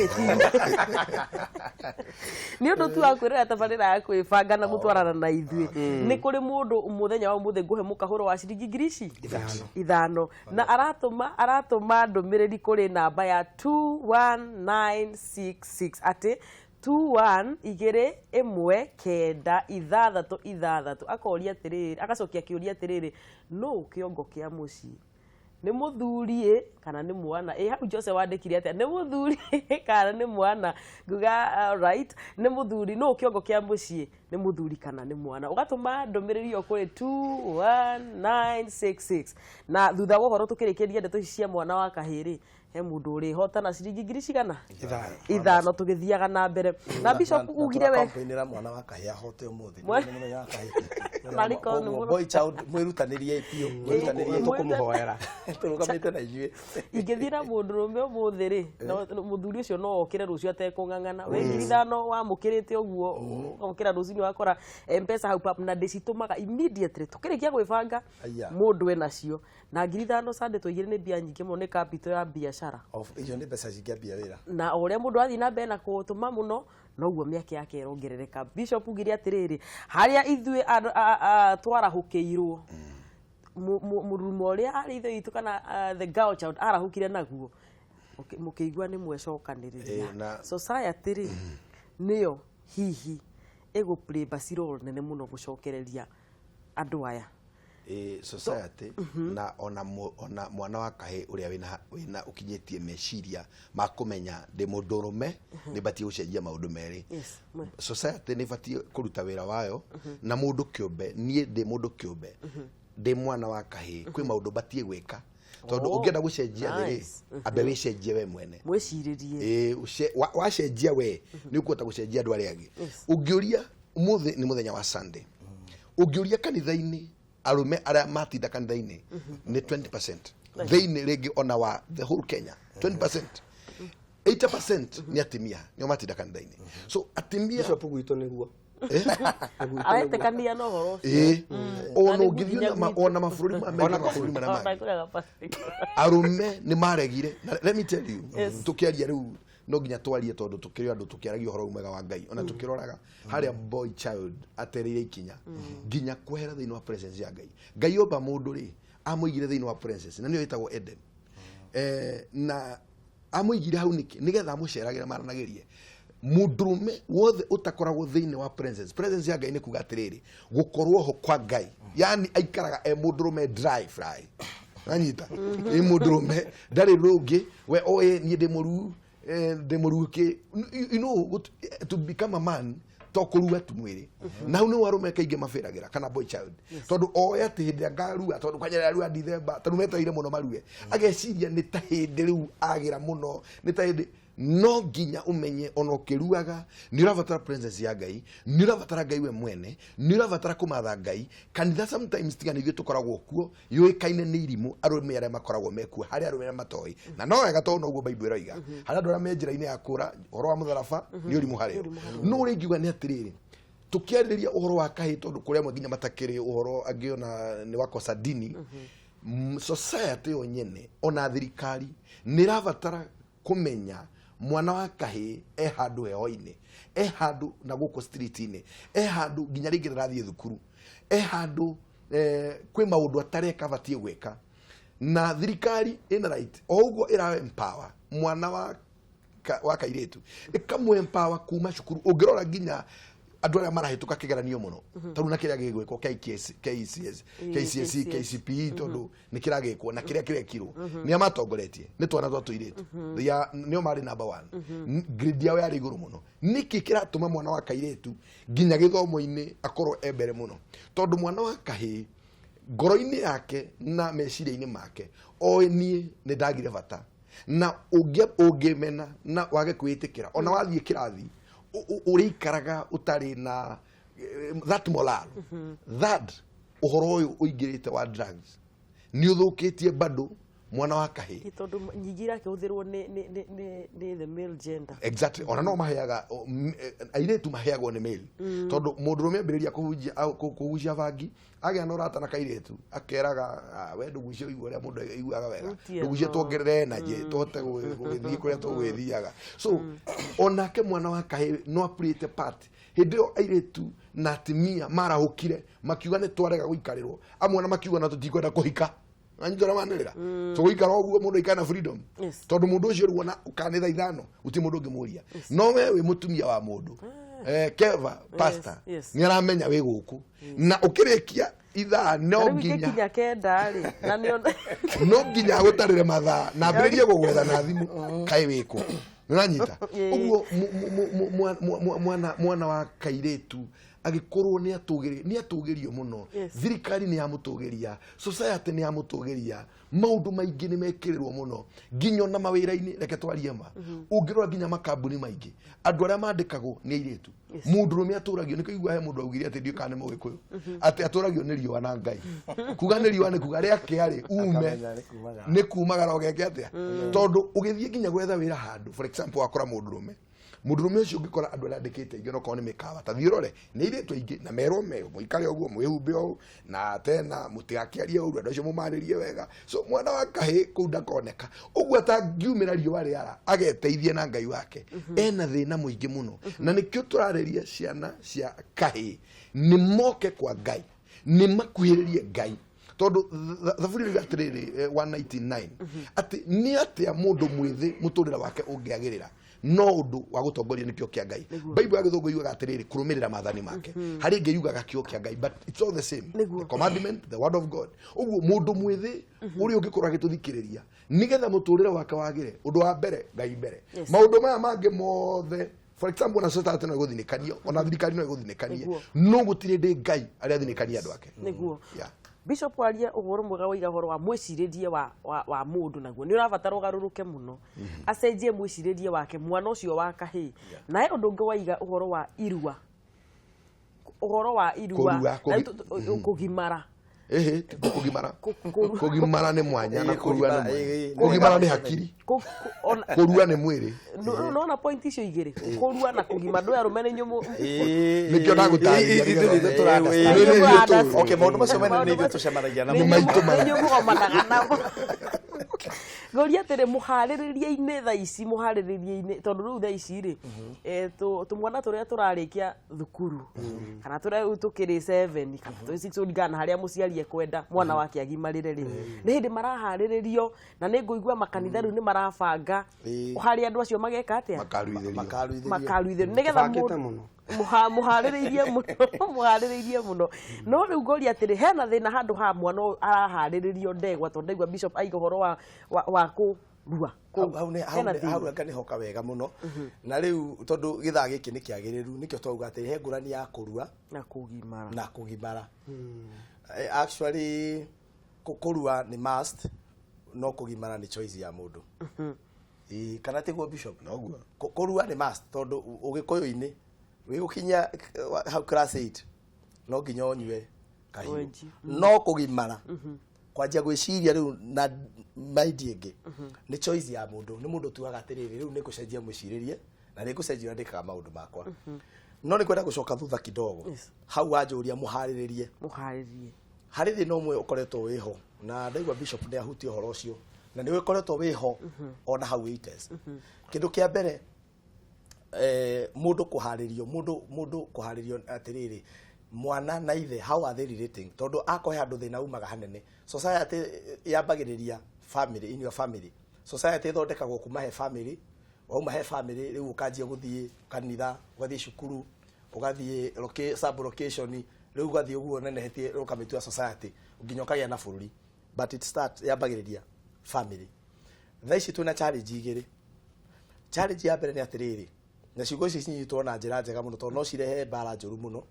nĩ ũndũ tu wa kwĩrora tabarĩra ya kwĩbanga na gũtwarana na ithuĩ. Nĩ kũrĩ mũndũ mũthenya wa ũmũthĩ ngũhe mũkahũro wa ciringi ngiri ici 5. 5, na aratũma ndũmĩrĩri kũrĩ namba ya 21966, atĩ 21 2 1 9 6 6. Akoria atĩrĩrĩ, agacokia kĩũria atĩrĩrĩ, nũ kĩongo kĩa mũciĩ, nĩ mũthuri ĩ kana nĩ mwana? Ĩ hau Jose wandĩkire atĩa, nĩ mũthuri kana nĩ mwana? Nguga right, nĩ mũthuri. Nũ kĩongo kĩa mũciĩ, nĩ mũthuri kana nĩ mwana? Ũgatũma ndũmĩrĩri ĩyo kũrĩ 21966, na thutha wa ũhoro tũkĩrĩkĩria ndeto ici cia mwana wa kahĩĩ rĩ, he mũndũ ũrĩhotana ciringi ngiri cigana? 5. 5. Tũgĩthiaga na mbere na Bishop ugire we Campaign-ĩra mwana wa kahĩĩ ahote ũmũthĩ. Nĩ mũthenya wa kahĩĩ. Narĩ korwo nĩ Koguo, mũno. boy child, mwĩrutanĩrie biũ, mwĩrutanĩrie. Tũkũmũhoera. Tũrũgamĩte na ithuĩ. Ingĩthiĩ na mũndũrũme ũmũthĩ rĩ, mũthuri ũcio no okĩre rũciũ atekũng'ang'ana. We 5,000 wamũkĩrĩte ũguo, ũkamũkĩra rũcinĩ, wakora Mpesa hau pap, na ndĩcitũmaga immediately tũkĩrĩkia gwĩbanga. Aya. Mũndũ enacio na 5,000 candĩtwo igĩrĩ nĩ mbia nyingĩ mũno, nĩ capital ya biacara. Icio nĩ mbeca cingĩambia wĩra. Na o ũrĩa mũndũ athiĩ na mbere na kũtũma mũno, noguo mĩaka yake ĩrongerereka. Bishop ugire atĩrĩrĩ, harĩa ithuĩ twarahũkĩirwo, mũrurumo ũrĩa arĩ ithe witũ kana the girl child arahũkire naguo, mũkĩigua nĩ mwecokanĩrĩria. Society rĩ, nĩyo hihi ĩgũ play basi role nene mũno gũcokereria andũ aya. Society na ona ona mwana wa kahĩ ũrĩa wĩna ũkinyĩtie meciria ma kũmenya ndĩ mũndũrũme, nĩ batiĩ gũcenjia maũndũ merĩ. Society nĩ batiĩ kũruta wĩra wayo na mũndũ kĩũmbe. Niĩ ndĩ mũndũ kĩũmbe, ndĩ mwana wa kahĩ, kwĩ maũndũ batiĩ gwĩka tondũ ũngĩenda gũcenjia thĩ rĩ, ambe wĩcenjie we mwene. Mwĩcirĩrie. Wacenjia we nĩ ũkũhota gũcenjia andũ arĩa angĩ. Ũngĩũria ũmũthĩ nĩ mũthenya wa Sunday, ũngĩũria kanitha-inĩ arũme arĩa matinda kanitha-inĩ nĩ 20% thĩinĩ rĩngĩ ona wa the whole Kenya, 20%, 80% nĩ atimia nĩo matinda kanitha-inĩ. So atimia Bishop, gwitũ nĩguo. Aretĩkania na ũhoro ũcio. Ona Na nĩ ũngĩthiĩ nginya gwitũ. Ona mabũrũri ma Amerika, mabũrũri marĩa Ona mangĩ, kũrĩa gabati. arũme nĩ maregire. Na let me tell you, tũkĩaria rĩu no nginya twarie tondũ tũkĩrĩ andũ tũkĩaragia ũhoro ũyũ mwega wa Ngai, ona tũkĩroraga harĩa boy child atereire ikinya nginya kwehera thĩinĩ wa presence ya Ngai. Ngai omba mũndũ rĩ, amũigire thĩinĩ wa presence na nĩyo ĩtagwo Eden. Na amũigire hau nĩkĩ? Nĩgetha amũceragĩre, maranagĩrie. Mũndũrũme wothe ũtakoragwo thĩinĩ wa presence ya Ngai, nĩ kuga atĩrĩrĩ, gũkorwo ho kwa Ngai, yani aikaraga e mũndũrũme dry fry, anyita ĩ mũndũrũme ndarĩ rũngĩ we oĩ niĩ ndĩ mũruu, ndĩ mũruu kĩ you know to become a man to kũrua tu mwĩrĩ. Na hau nĩho arũme kaingĩ mabĩragĩra kana boy child, tondũ oĩ atĩ hĩndĩ ĩrĩa ngarua, tondũ kwanja rĩrĩa arua Dithemba, tondũ metereire mũno marue, ageciria nĩ ta hĩndĩ rĩu agĩra mũno, nĩ ta hĩndĩ. No nginya ũmenye ona ũkĩruaga nĩ ũrabatara presence ya Ngai, nĩ ũrabatara Ngai we mwene, nĩ ũrabatara kũmatha Ngai. Kanitha sometimes, tiga nĩ ithuĩ tũkoragwo kuo, yũĩkaine nĩ irimũ, arũme arĩa makoragwo mekuo harĩa arũme arĩa matoĩ na no wega, tondũ noguo Bible ĩroiga, harĩa andũ arĩa me njĩra-inĩ ya kũra ũhoro wa mũtharaba nĩ ũrimũ harĩo. No ũrĩa ingiuga nĩ atĩrĩrĩ, tũkĩarĩrĩria ũhoro wa kahĩ, tondũ kũrĩ amwe nginya matakĩrĩ ũhoro angĩ ona nĩ wakosa dini. Society yo nyene ona thirikari nĩ ĩrabatara kũmenya mwana wa kahĩ e handũ heho-inĩ, e handũ na gũkũ street-inĩ, e handũ nginya rĩngĩ ndarathiĩ thukuru, e handũ kwĩ maũndũ atareka abatiĩ gwĩka. Na thirikari ĩna right o ũguo ĩra empower mwana wa kairĩtu, ĩkamũ empower kuma cukuru. Ũngĩrora nginya andũ arĩa marahĩtũka kĩgeranio mũno tarĩu na kĩrĩa gĩgwĩkwo KKS, KCS, KCSE, KCPE, tondũ nĩ kĩragĩkwo na kĩrĩa kĩrekirwo nĩ amatongoretie nĩ twana twa tũirĩtu. Nĩo marĩ number one. Grade yao yarĩ igũrũ mũno. Nĩkĩ kĩratũma mwana wa kairĩtu nginya gĩthomo-inĩ akorwo e mbere mũno? Tondũ mwana wa kahĩĩ ngoro-inĩ yake na meciria-inĩ make oĩ niĩ nĩ ndagire bata, na ũngĩmena na wage kwĩĩtĩkĩra, ona wathiĩ kĩrathi ũrĩikaraga ũtarĩ na that morale. That ũhoro ũyũ ũingĩrĩte wa drugs nĩ ũthũkĩtie bado mwana wa kahĩĩ. Nĩ tondũ nyingĩ irakĩhũthĩrwo nĩ the male gender. Exactly. Ona no maheaga airĩtu maheagwo nĩ male, tondũ mũndũrũme ambĩrĩria kũhunjia kũgucia bangi, agĩa na ũrata na kairĩtu, akeraga, "Ah, we ndũgucie ũigue ũrĩa mũndũ aiguaga wega." Rutia. Ndũgucie tuongerere energy tũhote gũgĩthiĩ kũrĩa tũgwĩthiaga. So onake mwana wa kahĩĩ no aplayĩte part. Hĩndĩ ĩyo airĩtu na atimia marahũkire makiuga nĩ twarega gũikarĩrwo, amwe na makiuga na tũtikwenda kũhika, anyita ũrĩa manĩrĩra, tũgũikara ũguo, mũndũ aikare na freedom. Tondũ mũndũ ũcio rĩu ona kanitha 5 gũtirĩ mũndũ ũngĩmũria, no we wĩ mũtumia wa mũndũ, keva pastor, nĩ aramenya wĩ gũkũ na ũkĩrĩkia ithaa no Rĩu nginya ingĩkinya 9 rĩ, na nĩ no nginya agũtarĩre mathaa na ambĩrĩrie gũgwetha na thimũ, kaĩ wĩkũ, nĩũranyita? Ũguo mwana wa kairĩtu agĩkorwo nĩ atũgĩrio mũno, thirikari nĩ yamũtũgĩria, society nĩ yamũtũgĩria, maũndũ maingĩ nĩ mekĩrĩrwo mũno nginya ona mawĩra-inĩ. Reke twarie ma, ũngĩrora nginya makambuni maingĩ andũ arĩa mandĩkagwo nĩ airĩtu. Mũndũrũme atũragio nĩ kũigua he mũndũ augire atĩ ndiũĩ kana nĩ mũgĩkũyũ, atĩ atũragio nĩ riũa na Ngai. Kuga nĩ riũa nĩ kuga rĩakĩa rĩ ume. Akamenya nĩ kumagara. Nĩ kumagara ũgeke atĩa? Tondũ ũgĩthiĩ nginya gwetha wĩra handũ, for example, wakora mũndũrũme, mũndũrũme ũcio ũngĩkora andũ arĩa andĩkĩte aingĩ onokorwo nĩ mĩkawa, ta thiĩ ũrore nĩ airĩtu aingĩ, na merwo me mũikare ũguo, mwĩhumbe ũũ, na tena mũtigakĩarie ũru, andũ acio mũmarĩrie wega. So mwana wa kahĩĩ kũu ndakoneka ũguo, atangiumĩra riũa rĩara ageteithie na Ngai wake, ena thĩna mũingĩ mũno. Na nĩkĩo tũrarĩria ciana cia kahĩĩ nĩ moke kwa Ngai, nĩ makuhĩrĩrie Ngai, tondũ thaburi rĩu atĩrĩrĩ, 199 atĩ nĩ atĩa mũndũ mwĩthĩ mũtũrĩre wake ũngĩagĩrĩra. No ũndũ wa gũtongorio nĩ kĩo kĩa Ngai. Bible ya Gĩthũngũ yugaga atĩrĩrĩ, kũrũmĩrĩra maathani make. Harĩ ĩngĩ yugaga kĩo kĩa Ngai, but it's all the same. The commandment, the word of God. Ũguo mũndũ mwĩthĩ ũrĩa ũngĩkorwo agĩtũthikĩrĩria, nĩgetha mũtũrĩre wake wagĩre, ũndũ wa mbere, Ngai mbere. Maũndũ maya mangĩ mothe, for example, ona society no ĩgũthinĩkanie, ona thirikari no ĩgũthinĩkanie, no gũtirĩ ndĩ Ngai arĩa athinĩkanie andũ ake. Nĩguo. Bishop waria ũhoro mwega, waiga ũhoro wa mwĩcirĩrie wa mũndũ, naguo nĩ ũrabatara ũgarũrũke mũno, acenjie mwĩcirĩrie wake mwana ũcio wa kahĩĩ. Na he ũndũ ũngĩ waiga ũhoro wa irua, ũhoro wa irua. Kũrua, Na kũgimara. Ĩhĩ, ti kũgimara. Kũgimara nĩ mwanya na kũrua nĩ mwanya. Kũgimara nĩ hakiri, kũrua nĩ mwĩrĩ. Nona point icio igĩrĩ, kũrua na kũgimara, ndũĩ arũme nĩ inyuĩ Nĩkĩo ndagũtarĩria. Okay, maũndũ macio mene nĩ ithuĩ tũcemanagia namo. Nĩ maitũ maya. Nĩ inyuĩ mũgomanaga namo. Ngũria atĩrĩ, mũharĩrĩria-inĩ thaa ici, mũharĩrĩria-inĩ, tondũ rĩu thaa ici rĩ, tũmwana tũrĩa tũrarĩkia thukuru kana tũrĩa rĩu tũkĩrĩ 7 kana tũrĩ 6, kũringana na harĩa mũciari ekwenda mwana wake agimarĩre rĩ, nĩ hĩndĩ maraharĩrĩrio, na nĩ ngũigua makanitha rĩu nĩ marabanga harĩa andũ acio mageka atĩa. Makaruithĩrio. Makaruithĩrio. Makaruithĩrio nĩgetha Tũbangĩte mũno. Mũharĩrĩirie mũno, mũharĩrĩirie mũno. No rĩu ngũria atĩrĩ, hena thĩna handũ ha mwana ũyũ araharĩrĩrio ndegwa, tondũ ndaigua bishop aiga ũhoro wa kũrua. Hau nĩ Hena thĩna. Hau anga nĩ hoka wega mũno, na rĩu tondũ gĩthaa gĩkĩ nĩ kĩagĩrĩru, nĩkĩo twauga atĩ he ngũrani ya kũrua na kũgimara. Na kũgimara. Actually kũrua nĩ must, no kũgimara nĩ choice ya mũndũ. Ĩĩ, kana tiguo, bishop? Noguo. Kũrua nĩ must, tondũ ũgĩkũyũ-inĩ wĩgũkinya hau class 8 no nginya ũnyue kahiũ. Wenji. No kũgimara, kwanjia gwĩciria rĩu na mind ĩngĩ, nĩ choice ya mũndũ. Nĩ mũndũ tugaga atĩrĩrĩ, rĩu nĩ ngũcenjia mwĩcirĩrie na nĩ ngũcenjia ũrĩa ndĩkaga maũndũ makwa. No nĩ kwenda gũcoka thutha kidogo. Hau wanjũria mũharĩrĩrie. Mũharĩrie. Harĩ thĩna ũmwe ũkoretwo wĩho, na ndaigua bishop nĩ ahutia ũhoro ũcio, na nĩ ũkoretwo wĩho ona hau 80s. Kĩndũ kĩa mbere, mũndũ kũharĩrio, mũndũ kũharĩrio atĩrĩrĩ, mwana na ithe, how are they relating? Tondũ akohe handũ thĩna umaga hanene. Society yambagĩrĩria family, in your family. Society ĩthondekagwo kuma he family. Wauma he family, rĩu ũkanjia gũthiĩ kanitha, ũgathiĩ cukuru, ũgathiĩ sub location, rĩu ũgathiĩ ũguo nenehetie, ũkamĩtua society nginya ũkagĩa na bũrũri. But it start, yambagĩrĩria family. Thaa ici twĩna challenge igĩrĩ. Challenge ya mbere nĩ atĩrĩrĩ, na ciugo ici cinyitwo na njĩra njega mũno, tondũ no cirehe mbara njũru mũno.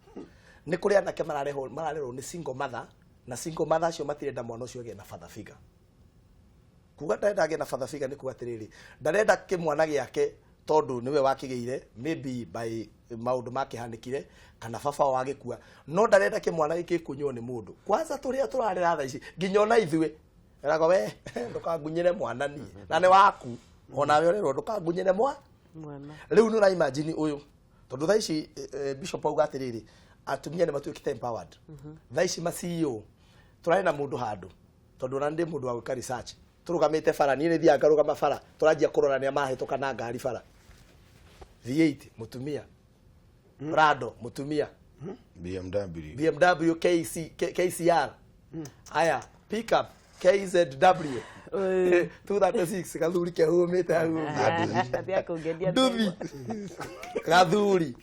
Nĩ kũrĩ anake mararehwo, mararerwo nĩ single mother, na single mother acio matirenda mwana ũcio agĩe na father figure. Kuga ndarenda agĩe na father figure nĩ kuga atĩrĩrĩ, ndarenda kĩmwana gĩake, tondũ nĩwe wakĩgĩire maybe by maũndũ makĩhanĩkire kana baba wao agĩkua, no ndarenda kĩmwana gĩkĩkunywo nĩ mũndũ. Kwanza tũrĩa tũrarera thaa ici, nginya ona ithuĩ eragwo, "We ndũkangunyĩre mwana niĩ na nĩ waku." Onawe ũrerwo ndũkangunyĩre mwana. Rĩu nĩ ũraimagine ũyũ, tondũ thaa ici bishop auga atĩrĩrĩ, atumia nĩ matuĩkĩte empowered. Thaa ici ma CEO, tũrarĩ na mũndũ handũ, tondũ ona ndĩ mũndũ wa gwĩka research, tũrũgamĩte bara, niĩ nĩ thiaga ngarũgama bara, tũranjia kũrora nĩa mahĩtũka na ngari bara. V8 mũtumia, Prado mũtumia, BMW. BMW KC, KCR, aya pickup KZW 236, gathuri kehumĩte hau. Atia kũngendia. Nduthi, gathuri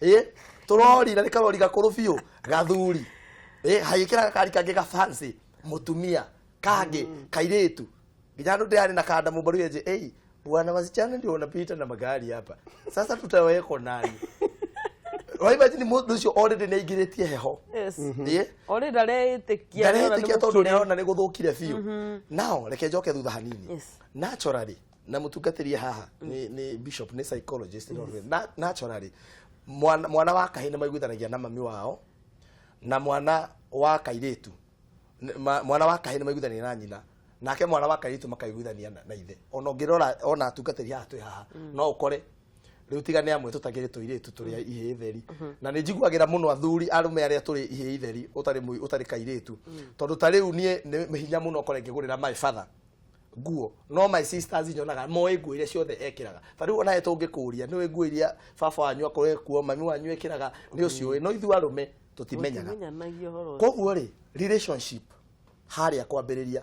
ĩ tũrori, na nĩ karori gakũrũ biũ, gathuri ĩ hagĩkĩra gakari kangĩ ga fancy, mũtumia kangĩ kairĩtu, nginya andũ ndĩrarĩ na kanda mũmbaru yenje. Ei bwana, wasichana ndio wanapita na magari hapa, sasa tutawekwo nani? Waimagine mũndũ ũcio already nĩ aingĩrĩtie heho. Ĩ. Already ndareĩtĩkia. Ndaretĩkia, tondũ nĩ arona nĩ gũthũkire biũ. Now reke njoke thutha hanini. Naturally, na mũtungatĩri haha nĩ bishop, nĩ psychologist, no naturally mwana wa kahĩ nĩ maiguithanagia na mami wao, na mwana wa kairĩtu mwana wa kahĩ nĩ maiguithanagia na nyina, nake mwana wa kairĩtu makaiguithania na ithe. Ona ũngĩrora ona atungatĩri haha twĩ haha, no ũkore rĩu tiga nĩ amwe tũtagĩrĩ tũirĩtu tũrĩ ihĩĩ theri, na nĩ njiguagĩra mũno athuri arũme arĩa tũrĩ ihĩĩ itheri, ũtarĩ kairĩtu, tondũ ta rĩu niĩ nĩ hinya mũno ũkore ngĩgũrĩra my father nguo, no my sisters nyonaga moĩ nguo iria ciothe ekĩraga. Ta rĩu onawe tũngĩkũria, nĩũĩ nguo iria baba wanyu akorwo kuo, mami wanyu ekĩraga, nĩ ũciũĩ, no ithuĩ arũme tũtimenyaga. Tũtimenyanagia ũhoro ũcio. Koguo rĩ, relationship harĩa kwambĩrĩria,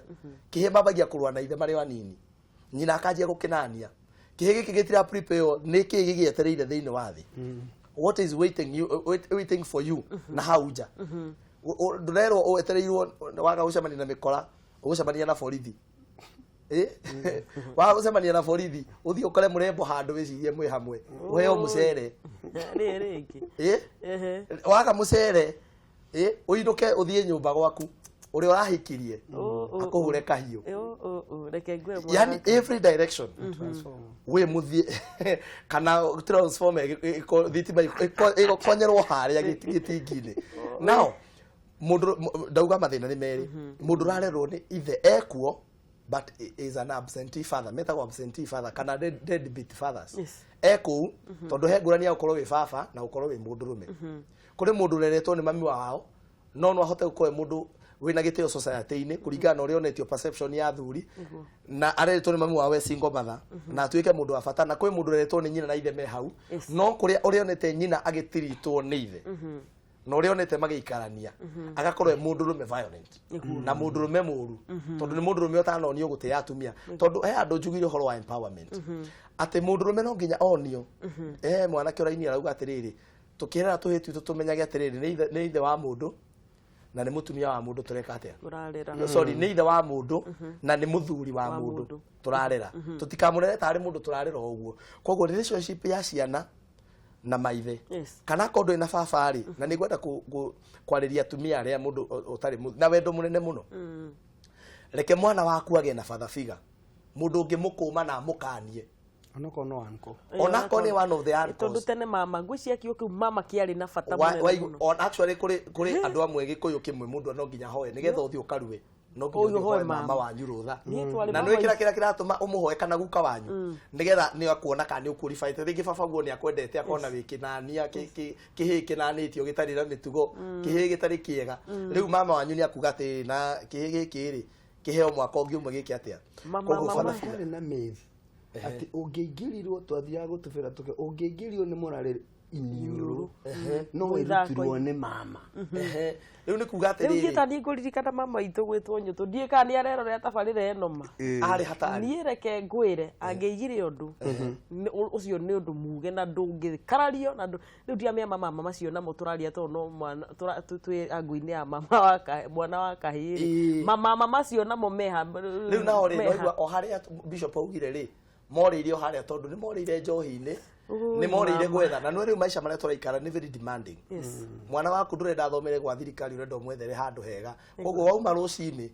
kĩhĩ mambagia kũrũa na ithe marĩ anini, nyina akanjia gũkĩnania. Kĩhĩ gĩkĩ gĩtira prepare nĩ kĩ gĩgĩetereire thĩinĩ wa thĩ, what is waiting you, waiting for you na hau nja. Ndũrerwo wetereirwo waga gũcemania na mĩkora, ũgũcemania na borithi. Waga gũcemania na borithi, ũthiĩ ũkore mũrembo handũ, wĩcirie mwĩ hamwe, ũheo mũcere. Rĩ rĩngĩ. Waga mũcere, ũinũke ũthiĩ nyũmba gwaku, ũrĩa ũrahikirie akũhũre kahiũ. Reke ngwĩre mwana Yani wakwa. Every direction Transform. wĩ mũthiĩ kana transformer thitima ĩgũkonyerwo harĩa gĩtingi-inĩ. Now mũndũ ndauga mathĩna nĩ merĩ. Mũndũ ũrarerwo nĩ ithe ekuo but is an absentee father, metagwo absentee father kana deadbeat fathers. Ekũu tondũ he ngũrani ya gũkorwo wĩ baba na gũkorwo wĩ mũndũrũme. Kũrĩ mũndũ ũreretwo nĩ mami wao no no ahote gũkorwo e mũndũ wĩna gĩtĩo society-inĩ kũringana na ũrĩa onetio perception ya athuri, na areretwo nĩ mami wao e single mother na atuĩke mũndũ wa bata, na kwĩ mũndũ ũreretwo nĩ nyina na ithe me hau, no kũrĩa ũrĩa onete nyina agĩtiritwo nĩ ithe na ũrĩa onete magĩikarania agakorwo e mũndũrũme violent na mũndũrũme mũru, tondũ nĩ mũndũrũme ũtanonio gũtĩa atumia. Tondũ he andũ njugire ũhoro wa empowerment, atĩ mũndũrũme no nginya onio. He mwanake ũraini arauga atĩrĩrĩ, tũkĩrera tũhĩ twitũ tũmenyage atĩrĩrĩ, nĩ ithe wa mũndũ na nĩ mũtumia wa mũndũ tũreka atĩa? Ũrarera. Sorry, nĩ ithe wa mũndũ na nĩ mũthuri wa Wa mũndũ mũndũ. Tũrarera, tũtikamũrere tarĩ mũndũ tũrarera o ũguo. Koguo relationship ya ciana na maithe, kana akorwo ndũrĩ na baba rĩ, na nĩ ngwenda kwarĩria atumia arĩa mũndũ ũtarĩ na wendo mũnene mũno, reke mwana waku agĩe na father figure, mũndũ ũngĩ mũkũma na amũkanie. Onokorwo no uncle. Onakorwo nĩ one of the Tondũ uncles. Tene mama ngwĩciria kiugo kĩu mama kĩarĩ na bata mũnene mũno. On actually kũrĩ andũ amwe gĩkũyũ kĩmwe mũndũ no nginya hoe nĩgetha ũthiĩ ũkarue, no nginya Ũyũ ũthiĩ hoe ũhoe mama mama. wanyu rũtha. Niĩ twarĩ Na mama nĩ kĩrĩa kĩrĩa kĩratũma ũmũhoe kana guka wanyu nĩgetha nĩ akuona kana nĩ ũqualified. Rĩngĩ baba guo nĩ akwendete, akona wĩ kĩnania kĩhĩ kĩnanĩtio gĩtarĩ na mĩtugo, kĩhĩ gĩtarĩ kĩega. Rĩu mama wanyu nĩ akuga atĩ na kĩhĩ gĩkĩ rĩ kĩheo mwaka ũngĩ ũmwe gĩke atĩa. Mama, Koguo mama. father figure. Kwarĩ na myth atĩ ũngĩingĩrirwo, twathiaga gũtubĩra tũke, ũngĩingĩrirwo nĩ mũrarĩ iniũrũ no wĩrutirwo nĩ mama. Rĩu nĩ kuga Rĩu atĩrĩrĩ, niĩ ta niĩ ngũririkana mama itũ gwĩtwo nyũtũ, ndiĩ kana nĩ arerorera tabarĩra ĩno ma. Arĩ hatarĩ. Niĩ reke ngwĩre, angĩigire ũndũ ũcio nĩ ũndũ muge na ndũngĩkarario na rĩu ndiramenya mama macio namo tũraria tondũ no mwana twĩ angũ-inĩ ya mama wa mwana wa kahĩĩ rĩ. Mamama macio namo meha? Rĩu nao rĩ Meha? Noigua o harĩa bishop augire rĩ, morĩire o harĩa tondũ nĩ morĩire njohi-inĩ, Ui, nĩ morĩire mama. gwetha na nĩ rĩu maica marĩa tũraikara nĩ very demanding. Mwana waku ndũrenda athomere gwa thirikari, ũrenda ũmwethere handũ hega. Koguo wauma rũcinĩ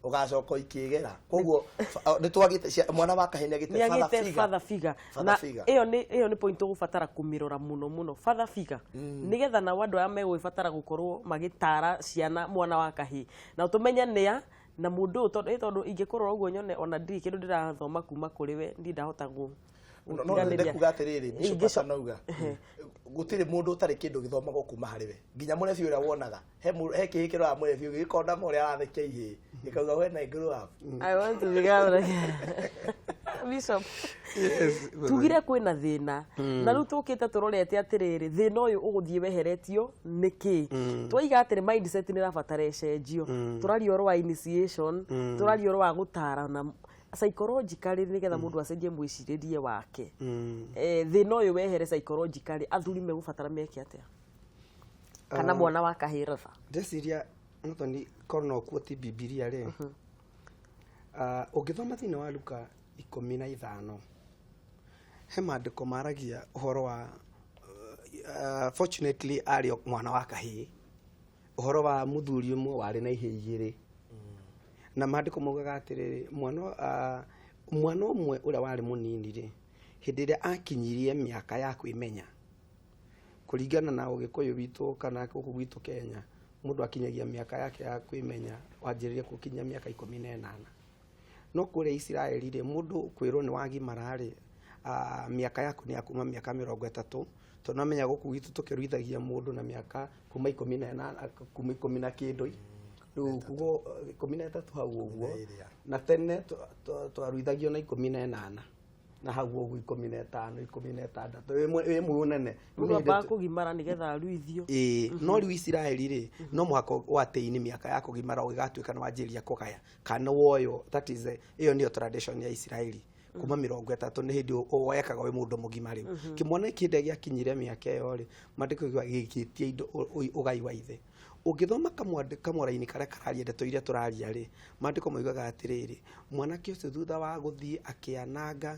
ũgacoka ikĩgera. Koguo nĩ twagĩte mwana wa kahĩ nĩ agĩte Nĩ father agĩte figure. father figure. Father Na figure. ĩyo nĩ point ũgũbatara kũmĩrora mũno mũno, father figure, nĩgetha nao andũ arĩa megũgĩbatara gũkorwo magĩtara ciana mwana wa kahĩĩ na tũmenye nĩa na mũndũ ũyũ, tondũ tondũ ingĩkũrora ũguo nyone ona ndirĩ kĩndũ ndĩrathoma kuma kũrĩ we, ndirĩ ndahota No gũtiganĩria. nĩ kuga atĩrĩrĩ, Bishop atanauga gũtirĩ mũndũ ũtarĩ kĩndũ gĩthomagwo kuma harĩ we, nginya mũrebi ũrĩa wonaga he kĩhĩ kĩroraga mũrebi ũngĩ gĩkona ma ũrĩa arathekia ihĩĩ gĩkauga, "When I grow up." I want to become like Bishop. Tugire kwĩna thĩna na rĩu tũkĩte tũrorete atĩrĩrĩ, thĩna ũyũ ũgũthiĩ weheretio nĩkĩ? Twaiga atĩrĩ, mindset nĩ ĩrabatara ĩcenjio. Tũraria ũhoro wa initiation, tũraria ũhoro wa gũtarana psychologically nĩgetha mũndũ acenjie mwĩcirĩrie wake. Thĩna ũyũ wehere psychologically, athuri megũbatara meke atĩa kana mwana wa kahĩĩ ratha? Ndeciria Anthony, korwo no kuo ti Bibilia rĩ, ũngĩthoma thĩinĩ wa Luka 15, he maandĩko maragia ũhoro wa fortunately arĩ o mwana wa kahĩĩ, ũhoro wa mũthuri ũmwe warĩ na ihĩĩ igĩrĩ, na maandĩko maugaga atĩrĩrĩ, mwana ũmwe ũrĩa warĩ mũnini rĩ, hĩndĩ ĩrĩa akinyirie mĩaka ya kwĩmenya, kũringana na ũgĩkũyũ witũ kana gũkũ gwitũ Kenya, mũndũ akinyagia mĩaka yake ya kwĩmenya wanjĩrĩria gũkinyia mĩaka 18. No kũrĩa Isiraeli rĩ, mũndũ kwĩrwo nĩ wagimara rĩ, mĩaka yaku nĩ ya kuma mĩaka 30, tondũ namenya gũkũ gwitũ tũkĩruithagia mũndũ na mĩaka kuma 18, kuma ikũmi na kĩndũ, rĩu kugo 13 hau ũguo. Na tene twaruithagio na 18 na hau ũguo, 15, 16, wĩ mũnene. Rĩu Mũndũ nĩ hĩndĩ ambaga kũgimara nĩgetha aruithio. Ĩĩ, no rĩu Isiraeli rĩ, no mũhaka watĩini mĩaka ya kũgimara ũgĩgatuĩka nĩ wanjĩrĩria kũgaya kana woyo. That is ĩyo nĩyo tradition ya Isiraeli. Kuma 30 nĩ hĩndĩ woyekaga wĩ mũndũ mũgima. Rĩu kĩmwana kĩndĩ gĩakinyire mĩaka ĩyo rĩ, maandĩko gĩgĩtia indo ũgai wa ithe. Ũngĩthoma kamũraini karĩa kararia ndeto iria tũraria rĩ, maandĩko moigaga atĩrĩrĩ, mwanake ũcio thutha wa gũthiĩ akĩananga,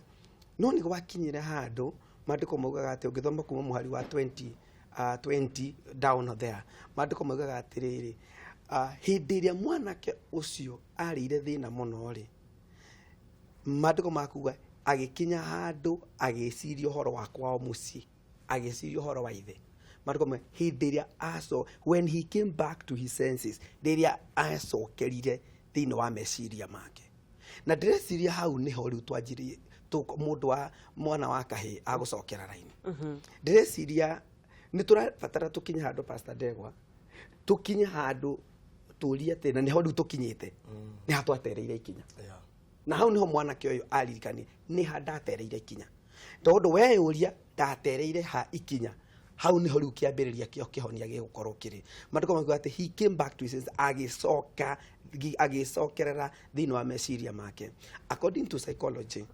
no nĩ gwakinyire handũ maandĩko maugaga atĩ, ũngĩthoma kuma mũhari wa 20, 20 down there, maandĩko maugaga atĩrĩrĩ, hĩndĩ ĩrĩa mwanake ũcio arĩire thĩna mũno rĩ, maandĩko makuga agĩkinya handũ agĩciria ũhoro wa kwao mũciĩ, agĩciria ũhoro wa ithe. Maandĩko ma hĩndĩ ĩrĩa aco, when he came back to his senses, rĩrĩa acokerire thĩinĩ wa meciria make. Na ndĩreciria hau nĩho rĩu twanjirie mũndũ wa mwana wa kahĩĩ agũcokera raini. Ndĩreciria nĩ tũrabatara tũkinye handũ, Pastor Ndegwa, tũkinye handũ tũrie atĩ, na nĩho rĩu tũkinyĩte, nĩ ha twatereire ikinya. Na hau niho mwanake ũyũ aririkanie nĩ ha ndatereire ikinya, tondũ weyũria ndatereire ha ikinya, hau niho rĩu kĩambĩrĩria kĩo kĩhonia gĩgũkorwo kĩrĩ. Maandĩko makiuga atĩ he came back to his senses, agĩcoka agĩcokerera thĩinĩ wa meciria make. According to psychology,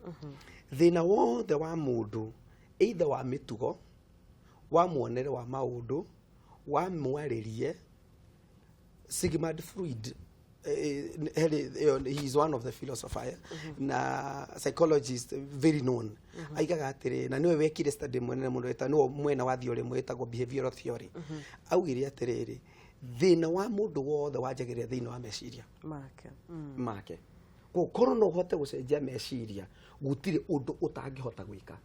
thĩna wothe wa mũndũ, either wa mĩtugo, wa muonere wa maũndũ, wa mwarĩrie, Sigmund Freud, he is one of the philosopher na psychologist very known, aigaga atĩrĩ, na nĩwe wekire study mwene mũno wĩta nĩwe mwena wa theory ĩmwe ĩtagwo behavioral theory, augire atĩrĩrĩ, thĩna wa mũndũ wothe wanjagĩrĩra thĩinĩ wa meciria make. Make. Gũkorwo no ũhote gũcenjia meciria, gũtirĩ ũndũ ũtangĩhota gwĩka.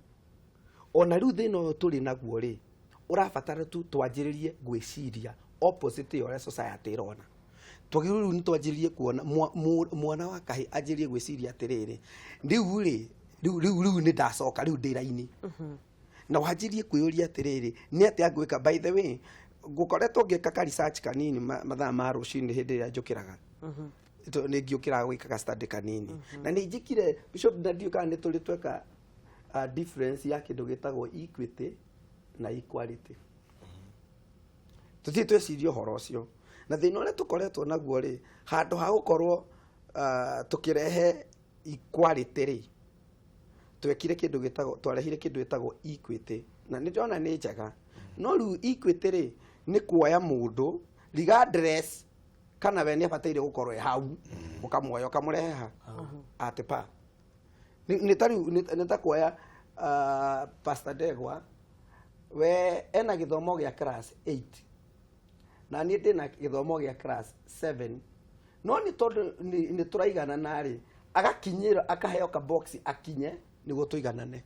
Ona rĩu thĩna ũyũ tũrĩ naguo rĩ, ũrabatara tu twanjĩrĩrie gwĩciria opposite ya ũrĩa society ĩrona. Twagĩrĩirwo rĩu nĩ twanjĩrĩrie kuona mwana wa kahĩ anjĩrĩrie gwĩciria atĩrĩrĩ, rĩu rĩ, rĩu nĩ ndacoka, rĩu ndĩ raini, na wanjĩrĩrie kwĩyũria atĩrĩrĩ, nĩ atĩa ngwĩka? By the way, ngũkoretwo ngĩka ka research kanini mathaa ma rũcinĩ hĩndĩ ĩrĩa njũkĩraga. Nĩ ngĩũkĩraga gwĩka study kanini, na nĩ njĩkire, Bishop, na ndiũĩ kana nĩ tũrĩ tweka difference ya kĩndũ gĩtagwo equity na equality. Tũtirĩ tweciria ũhoro ũcio. Na thĩna ũrĩa tũkoretwo naguo rĩ, handũ ha gũkorwo tũkĩrehe equality rĩ, twekire kĩndũ gĩtagwo, twarehire kĩndũ gĩtagwo equity, na nĩ ndĩrona nĩ njega. No rĩu equity rĩ, nĩ kuoya mũndũ regardless kana we nĩ abataire gũkorwo e hau, ũkamuoya ũkamũrehe ha atĩ pa nĩ ta rĩu nĩ ta kuoya Pastor Ndegwa, we ena gĩthomo gĩa class 8 na niĩ ndĩna gĩthomo gĩa class 7, no nĩ tondũ nĩ tũraiganana rĩ, agakinyĩra akaheo ka box akinye nĩguo tũiganane,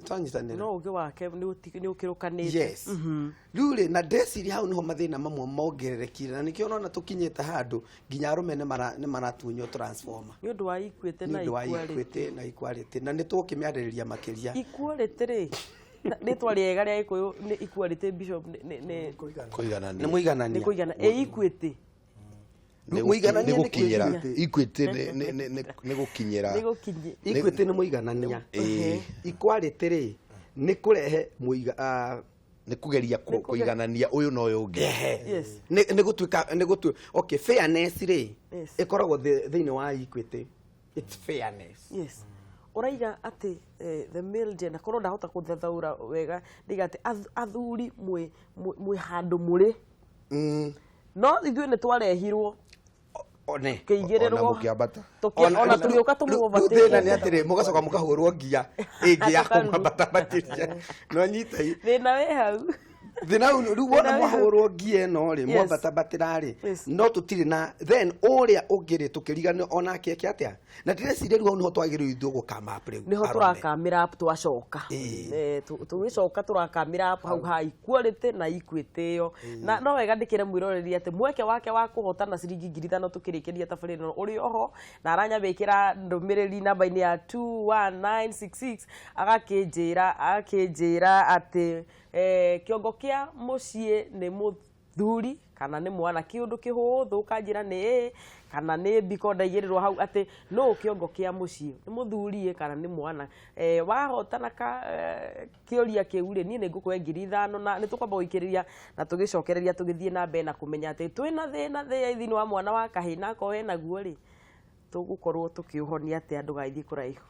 twanyitanĩra. No ũgĩ wake nĩ ũkĩrũkanĩte. Yes. Rĩu rĩ, na ndeciria hau niho mathĩna mamwe mongererekire, na nĩkĩo ũrona tũkinyĩte handũ nginya arũme nĩ maratunywo transformer. Nĩ ũndũ wa equity nĩ na ũndũ wa equality. Equity na equality, na nĩ tũgũkĩmĩarĩrĩria makĩria. Equality rĩ, rĩtwa rĩega rĩa gĩkũyũ nĩ equality, Bishop, nĩ Kũiganania. Nĩ mũiganania. Nĩ kũigana ĩ equity. Mũiganania Nĩ nĩ gũkinyĩra. equity. Equity nĩ gũkinyĩra. Nĩ gũkinyi. Equity nĩ mũiganania. Equality rĩ, nĩ kũrehe mũiga Nĩ kũgeria kũiganania ũyũ na ũyũ ũngĩ. Nĩ gũtuĩka nĩ gũtu okay, fairness rĩ, ĩkoragwo thĩinĩ wa equity, it's fairness. Yes, ũraiga atĩ the male gender, korwo ndahota kũthathaũra wega, ndiga atĩ athuri mwĩ handũ mũrĩ, no ithuĩ nĩ twarehirwo One kĩigĩrĩrwo. Ona mũkĩambata. Ona tũgĩũka Rĩu thĩna nĩ tũmũovatĩte. atĩrĩ, mũgacoka mũkahũrwo ngia ĩngĩ ya kũmwambata makĩria, no nyita Thĩna wĩ hau. Thĩna rĩu wona Thĩna wĩ hau. mwahũrwo ngia ĩno rĩ, mwambatambatĩra rĩ, no tũtirĩ na then ũrĩa ũngĩ rĩ, tũkĩriganĩrwo onake eke atĩa. Na ndĩreciria rĩu hau nĩho twagĩrĩirwo ithuĩ gũkama up rĩu Niho arũme. Tũrakamĩra up twacoka. Tũgĩcoka tũrakamĩra up hau ha equality na equity ĩyo. Na no wega ndĩkĩre mwĩroreri atĩ mweke wake wa kũhotana ciringi 5,000 tũkĩrĩkĩria tabarĩra ĩno ũrĩ oho, na aranyamĩkĩra ndũmĩrĩri namba-inĩ ya 21966, agakĩnjĩra atĩ kĩongo kĩa mũciĩ nĩ mũthuri kana nĩ mwana. Kĩũndũ kĩhũthũ, ũkanjĩra nĩ A kana nĩ B, ko ndaigĩrĩrwo hau atĩ nũ kĩongo kĩa mũciĩ, nĩ mũthuri ĩ kana nĩ mwana. Wahotana ka kĩũria kĩu rĩ, niĩ nĩ ngũkũhe 5,000, na nĩ tũkwamba gũikĩrĩria na tũgĩcokereria tũgĩthiĩ na mbere na kũmenya atĩ twĩna thĩna thĩinĩ wa mwana wa kahĩĩ, na akorwo enaguo rĩ. Tũgũkorwo tũkĩũhonia atĩa? Ndũgagĩthiĩ kũraihu.